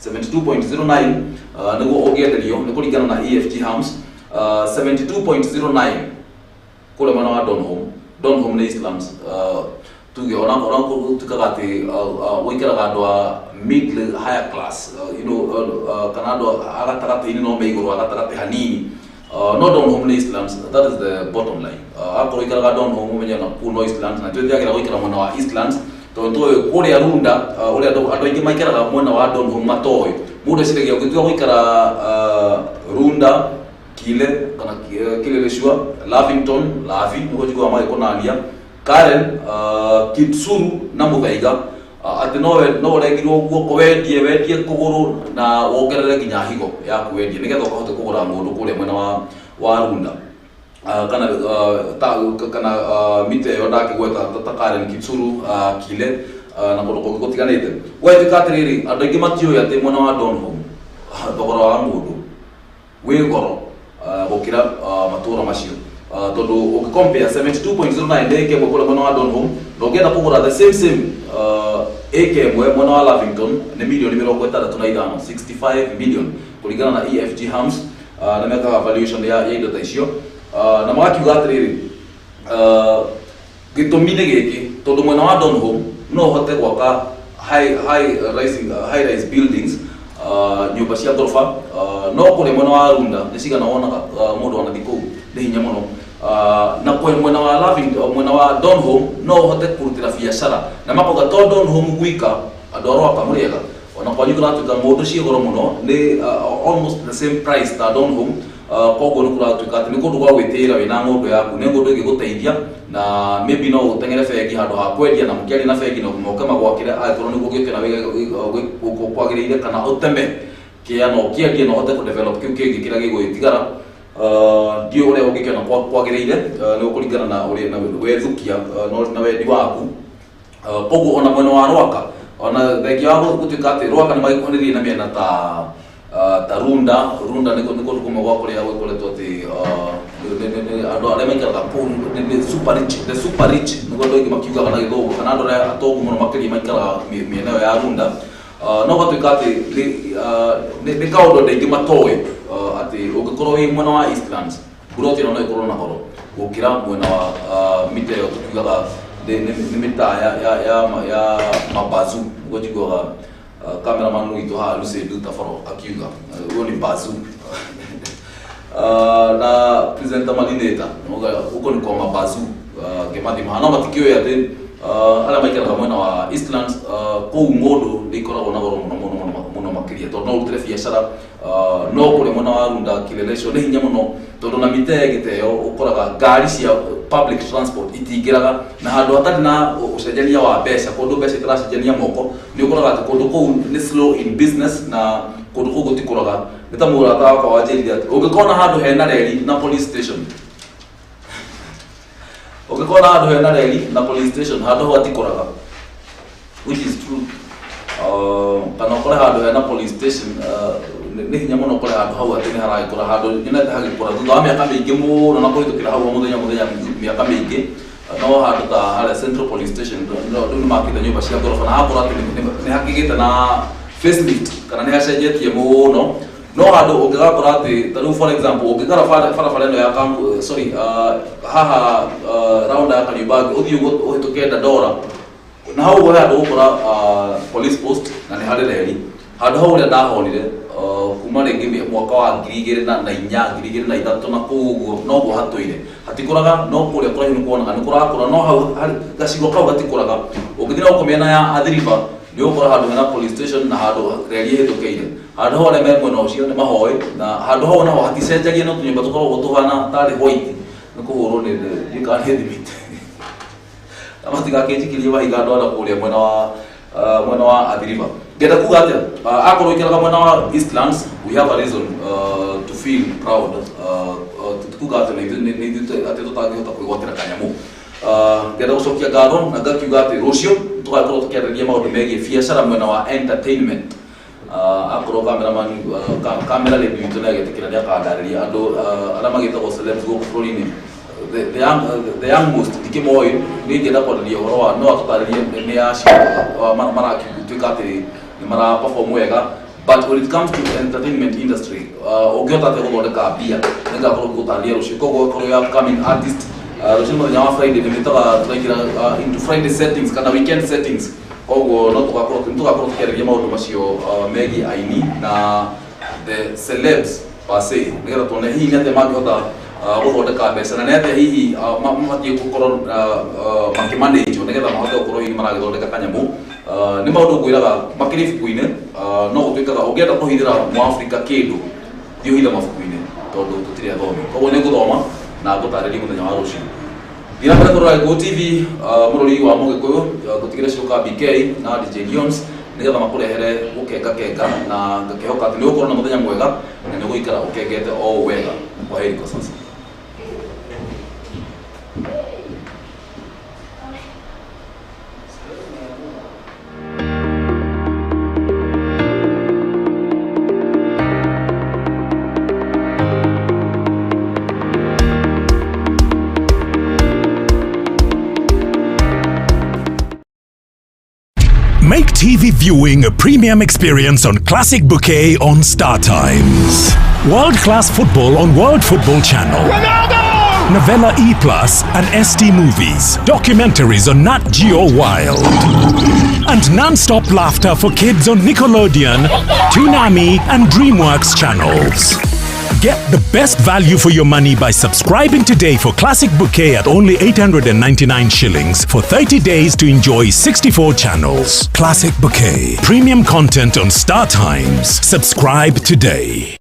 72.09 nĩguo ũngĩenderio nĩ kũringana na EFG Hams, 72.09 kũrĩa mwena wa Donholm. Donholm nĩ Eastlands. Tuge ona gũtuĩkaga atĩ gũikaraga andũ a middle higher class, kana andũ a gatagatĩ-inĩ, no me igũrũ a gatagatĩ hanini. No Donholm nĩ Eastlands, that is the bottom line. Akorwo ikaraga Donholm, ũmenye na kũu no Eastlands, na twĩthiagĩra gũikara mwena wa Eastlands tondũ tũĩ kũrĩa Runda, ũrĩa andũ aingĩ maikaraga mwena wa Donholm matoĩ. Mũndũ eciragia ũngĩtua gũikara Runda, Kile kana Kileleshwa, Lavington, Lavi nĩguo njiguaga magĩkũnania, Karen, Kitsuru na Muthaiga, atĩ no ũrengirwo guoko wendie kũgũrũ na wongerere nginya higo yaku wendie nĩgetha ũkahote kũgũra ng'ũndũ kũrĩa mwena wa Runda, kana ta, kana mita ĩyo ndakĩgweta ta Karen, Kitsuru, Kile na kũndũ kũngĩ gũtiganĩte. Gwatuĩka atĩrĩrĩ, andũ aingĩ matiũĩ atĩ mwena wa Donholm thogora wa mũndũ wĩ goro gũkĩra matũũra macio, tondũ ũngĩ compare 72.09 nĩ ĩka ĩmwe kũrĩa mwena wa Donholm, na ũngĩenda kũgũra the same ĩka ĩmwe mwena wa Lavington nĩ mirioni 65, 65 million kũringana na EFG Hams, na mekaga valuation ya indo ta icio, na magakiuga atĩrĩrĩ, gĩtũmi nĩ gĩkĩ, tondũ mwena wa Donholm no ũhote gwaka high rise buildings, nyũmba cia ngoroba, no kũrĩa mwena wa Runda nĩ cigana wonaga mũndũ anathiĩ kũu nĩ hinya mũno, na kwe mwena wa Lavington, mwena wa Donholm no ũhote kũrutĩra biacara, na makauga to Donholm gwika, andũ a Rwaka mũrĩega, ona kwanyu kũratuĩka mũndũ ciĩ goro mũno, nĩ almost the same price ta Donholm. Koguo nĩ kũratuĩka atĩ nĩ kũndũ gwa gwĩtĩĩra wĩna ng'ũndũ yaku, nĩ ng'ũndũ ĩngĩgũteithia na maybe no ũteng'ere bengi handũ ha kwendia na mũkĩaria na bengi na moke magwakĩre angĩkorwo nĩguo ũngĩkĩona kwagĩrĩire, kana ũteme kĩa na ũkĩendie na ũhote kũdevelop kĩu kĩngĩ kĩrĩa gĩgũgĩtigara. Ndiũĩ ũrĩa ũngĩkĩona kwagĩrĩire, nĩ ũkũringana na ũrĩa na wethukia na wendi waku. Koguo ona mwena wa Rwaka, ona thengia wa gũtuĩka atĩ Rwaka nĩ magĩkuhanĩrĩirie na mĩena ta Runda. Runda nĩ kũndũ kũmwe gwa kũrĩa gũkoretwo atĩ andũ arĩa maikaraga kũu nĩ super rich, the super rich nĩguo andũ aingĩ makiugaga na gĩthũngũ, kana andũ arĩa atongu mũno makĩria maikaraga mĩena ĩyo ya Runda. No gũtuĩka atĩ nĩ kaũndũ andũ aingĩ matoĩ, atĩ ũngĩkorwo wĩ mwena wa Eastlands, buroti ĩno no ĩkorwo na goro gũkĩra mwena wa mita ĩyo tũkiugaga nĩ mĩtaa ya mabazu, nĩguo njiguaga cameraman witũ haha Lucy Nduta Boro akiuga huo ni bazu, na presenter Malineta huko ni kwa mabazu, ngĩmathima no matikĩũĩ atĩ arĩa maikaraga mwena wa Eastlands, kũu ng'ũndũ nĩ ikoragwo na goro mũno mũno mũno mũno makĩria, tondũ no ũrutĩre biacara, no kũrĩa mwena wa Runda, Kileleshwa nĩ hinya mũno, tondũ na mita ĩngĩ ta ĩyo ũkoraga ngari cia public transport itingĩraga, na handũ hatarĩ na ũcenjania wa mbeca, kũndũ mbeca itaracenjania moko, nĩ ũkoraga atĩ kũndũ kũu nĩ slow in business na kũndũ kũu gũtikũraga. Nĩ ta mũrata wakwa wanjĩrire atĩ ũngĩkona handũ hena reri na police station, ũngĩkona handũ hena reri na police station, handũ hau hatikũraga, which is true. Kana ũkore handũ hena police station, nĩ hinya mũno ũkore handũ hau atĩ nĩ haragĩkũra, handũ nyonete hagĩkũra thutha wa mĩaka mĩingĩ mũno na kũhĩtũkĩra hau o mũthenya mũthenya mĩaka mĩingĩ, no handũ ta harĩa Central Police Station, no rĩu nĩ makĩte nyũmba cia ngoroba na hakorwo atĩ nĩ hakĩgĩte na facelift kana nĩ hacenjetie mũno. No handũ ũngĩgakora atĩ ta rĩu, for example, ũngĩkora barabara ĩno ya Kambu, sorry, haha round ya Kariobangi, ũthiĩ ũguo ũhĩtũke Dandora, na hau ũguo he handũ ũgũkora police post na nĩ harĩ reri. Handũ hau ũrĩa ndahonire kuma rĩngĩ mwaka wa 2004, 2003 na kũu ũguo noguo hatũire, hatikũraga. No kũrĩa kũraihu nĩ kuonaga nĩ kũrakũra, no hau gacigo kau gatikũraga. Ũngĩthiĩ na gũkũ mĩena ya Athi River, nĩ ũgũkora handũ hena police station na handũ reri ĩhĩtũkĩire. Handũ hau arĩa me mwena ũcio nĩ mahoĩ, na handũ hau naho haticenjagia, no tũnyũmba tũkoragwo tũhana tarĩ white, nĩ kũhũrwo nĩ ndiũĩ kana nĩ thimiti. Na matigakĩnjikirie mahiga andũ arĩa kũrĩa mwena wa Athi River. Ngenda kuga atĩa, akorwo ikaraga mwena wa Eastlands, we have a reason to feel proud, kuga atĩ nĩ ithuĩ atĩ tũtangĩhota kwĩgwatĩra kanyamũ. Ngenda gũcokia ngatho na ngakiuga atĩ rũciũ tũgakorwo tũkĩarĩrĩria maũndũ megiĩ biacara mwena wa entertainment. Akorwo cameraman, camera lady witũ nĩ agĩtĩkĩra, nĩ akandarĩria andũ arĩa magĩtagwo celebs gũkũ bũrũri-inĩ, the young most ndikĩmoĩ. Nĩ ingĩenda kwarĩria ũhoro wa no atũtarĩrie nĩ acio marakĩtuĩka atĩ nĩ mara perform wega, but when it comes to entertainment industry, ũngĩhota atĩa gũthondeka mbia, nĩngakorwo ngĩgũtarĩria rũciũ. Koguo korwo you upcoming artist, rũciũ mũthenya wa Friday nĩ mĩtaga tũraingĩra into Friday settings kana weekend settings, koguo no tũgakorwo tũkĩarĩria maũndũ macio megiĩ aini na the celebs per se, nĩgetha tuone hihi nĩ atĩa mangĩhota gũthondeka mbeca na nĩ atĩa hihi mabatiĩ gũkorwo makĩmanĩnjwo nĩgetha mahote gũkorwo hihi maragĩthondeka kanyamũ. Nĩ maũndũ ngwĩraga makĩrĩ ibuku-inĩ, no gũtuĩkaga ũngĩenda kũhithĩra mũafrika kĩndũ, thiĩ ũhithe mabuku-inĩ tondũ tũtirĩ athomi. Koguo nĩ ngũthoma na ngũtarĩrie mũthenya wa rũciũ. Thiĩ na mbere kũrora Gĩkũyũ TV, mũrori wa Mũgĩkũyũ, ngũtigĩre Ciũka BK na DJ Leons nĩgetha makũrehere gũkenga kenga, na ngakĩhoka atĩ nĩ ũgũkorwo na mũthenya mwega na nĩ ũgũikara ũkengete o ũũ wega. Kwaheri kwa sasa. Make TV viewing a premium experience on Classic Bouquet on Star Times. World class football on World Football Channel. Ronaldo! Novella E Plus and ST Movies. Documentaries on Nat Geo Wild. And non-stop laughter for kids on Nickelodeon, Toonami, and DreamWorks channels. Get the best value for your money by subscribing today for Classic Bouquet at only 899 shillings for 30 days to enjoy 64 channels. Classic Bouquet. Premium content on Star Times. Subscribe today.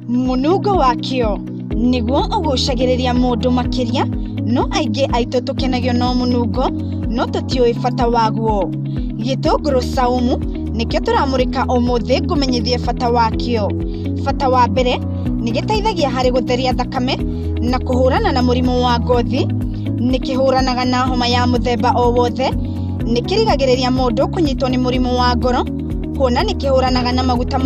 Mũnungo wakĩo nĩguo ũgucagĩrĩria mũndũ makĩria, no aingĩ aitũ tũkenagio no mũnungo no tũtiũĩ bata waguo. Gĩtũngũrũ saumu nĩkĩo tũramũrĩka ũmũthĩ ngũmenyithie bata wakĩo. Bata wa mbere, nĩ gĩteithagia harĩ gũtheria thakame na kũhũrana na mũrimũ wa ngothi. Nĩ kĩhũranaga na homa ya mũthemba o wothe. Nĩ kĩrigagĩrĩria mũndũ kũnyitwo nĩ mũrimũ wa ngoro, kuona nĩ kĩhũranaga na maguta.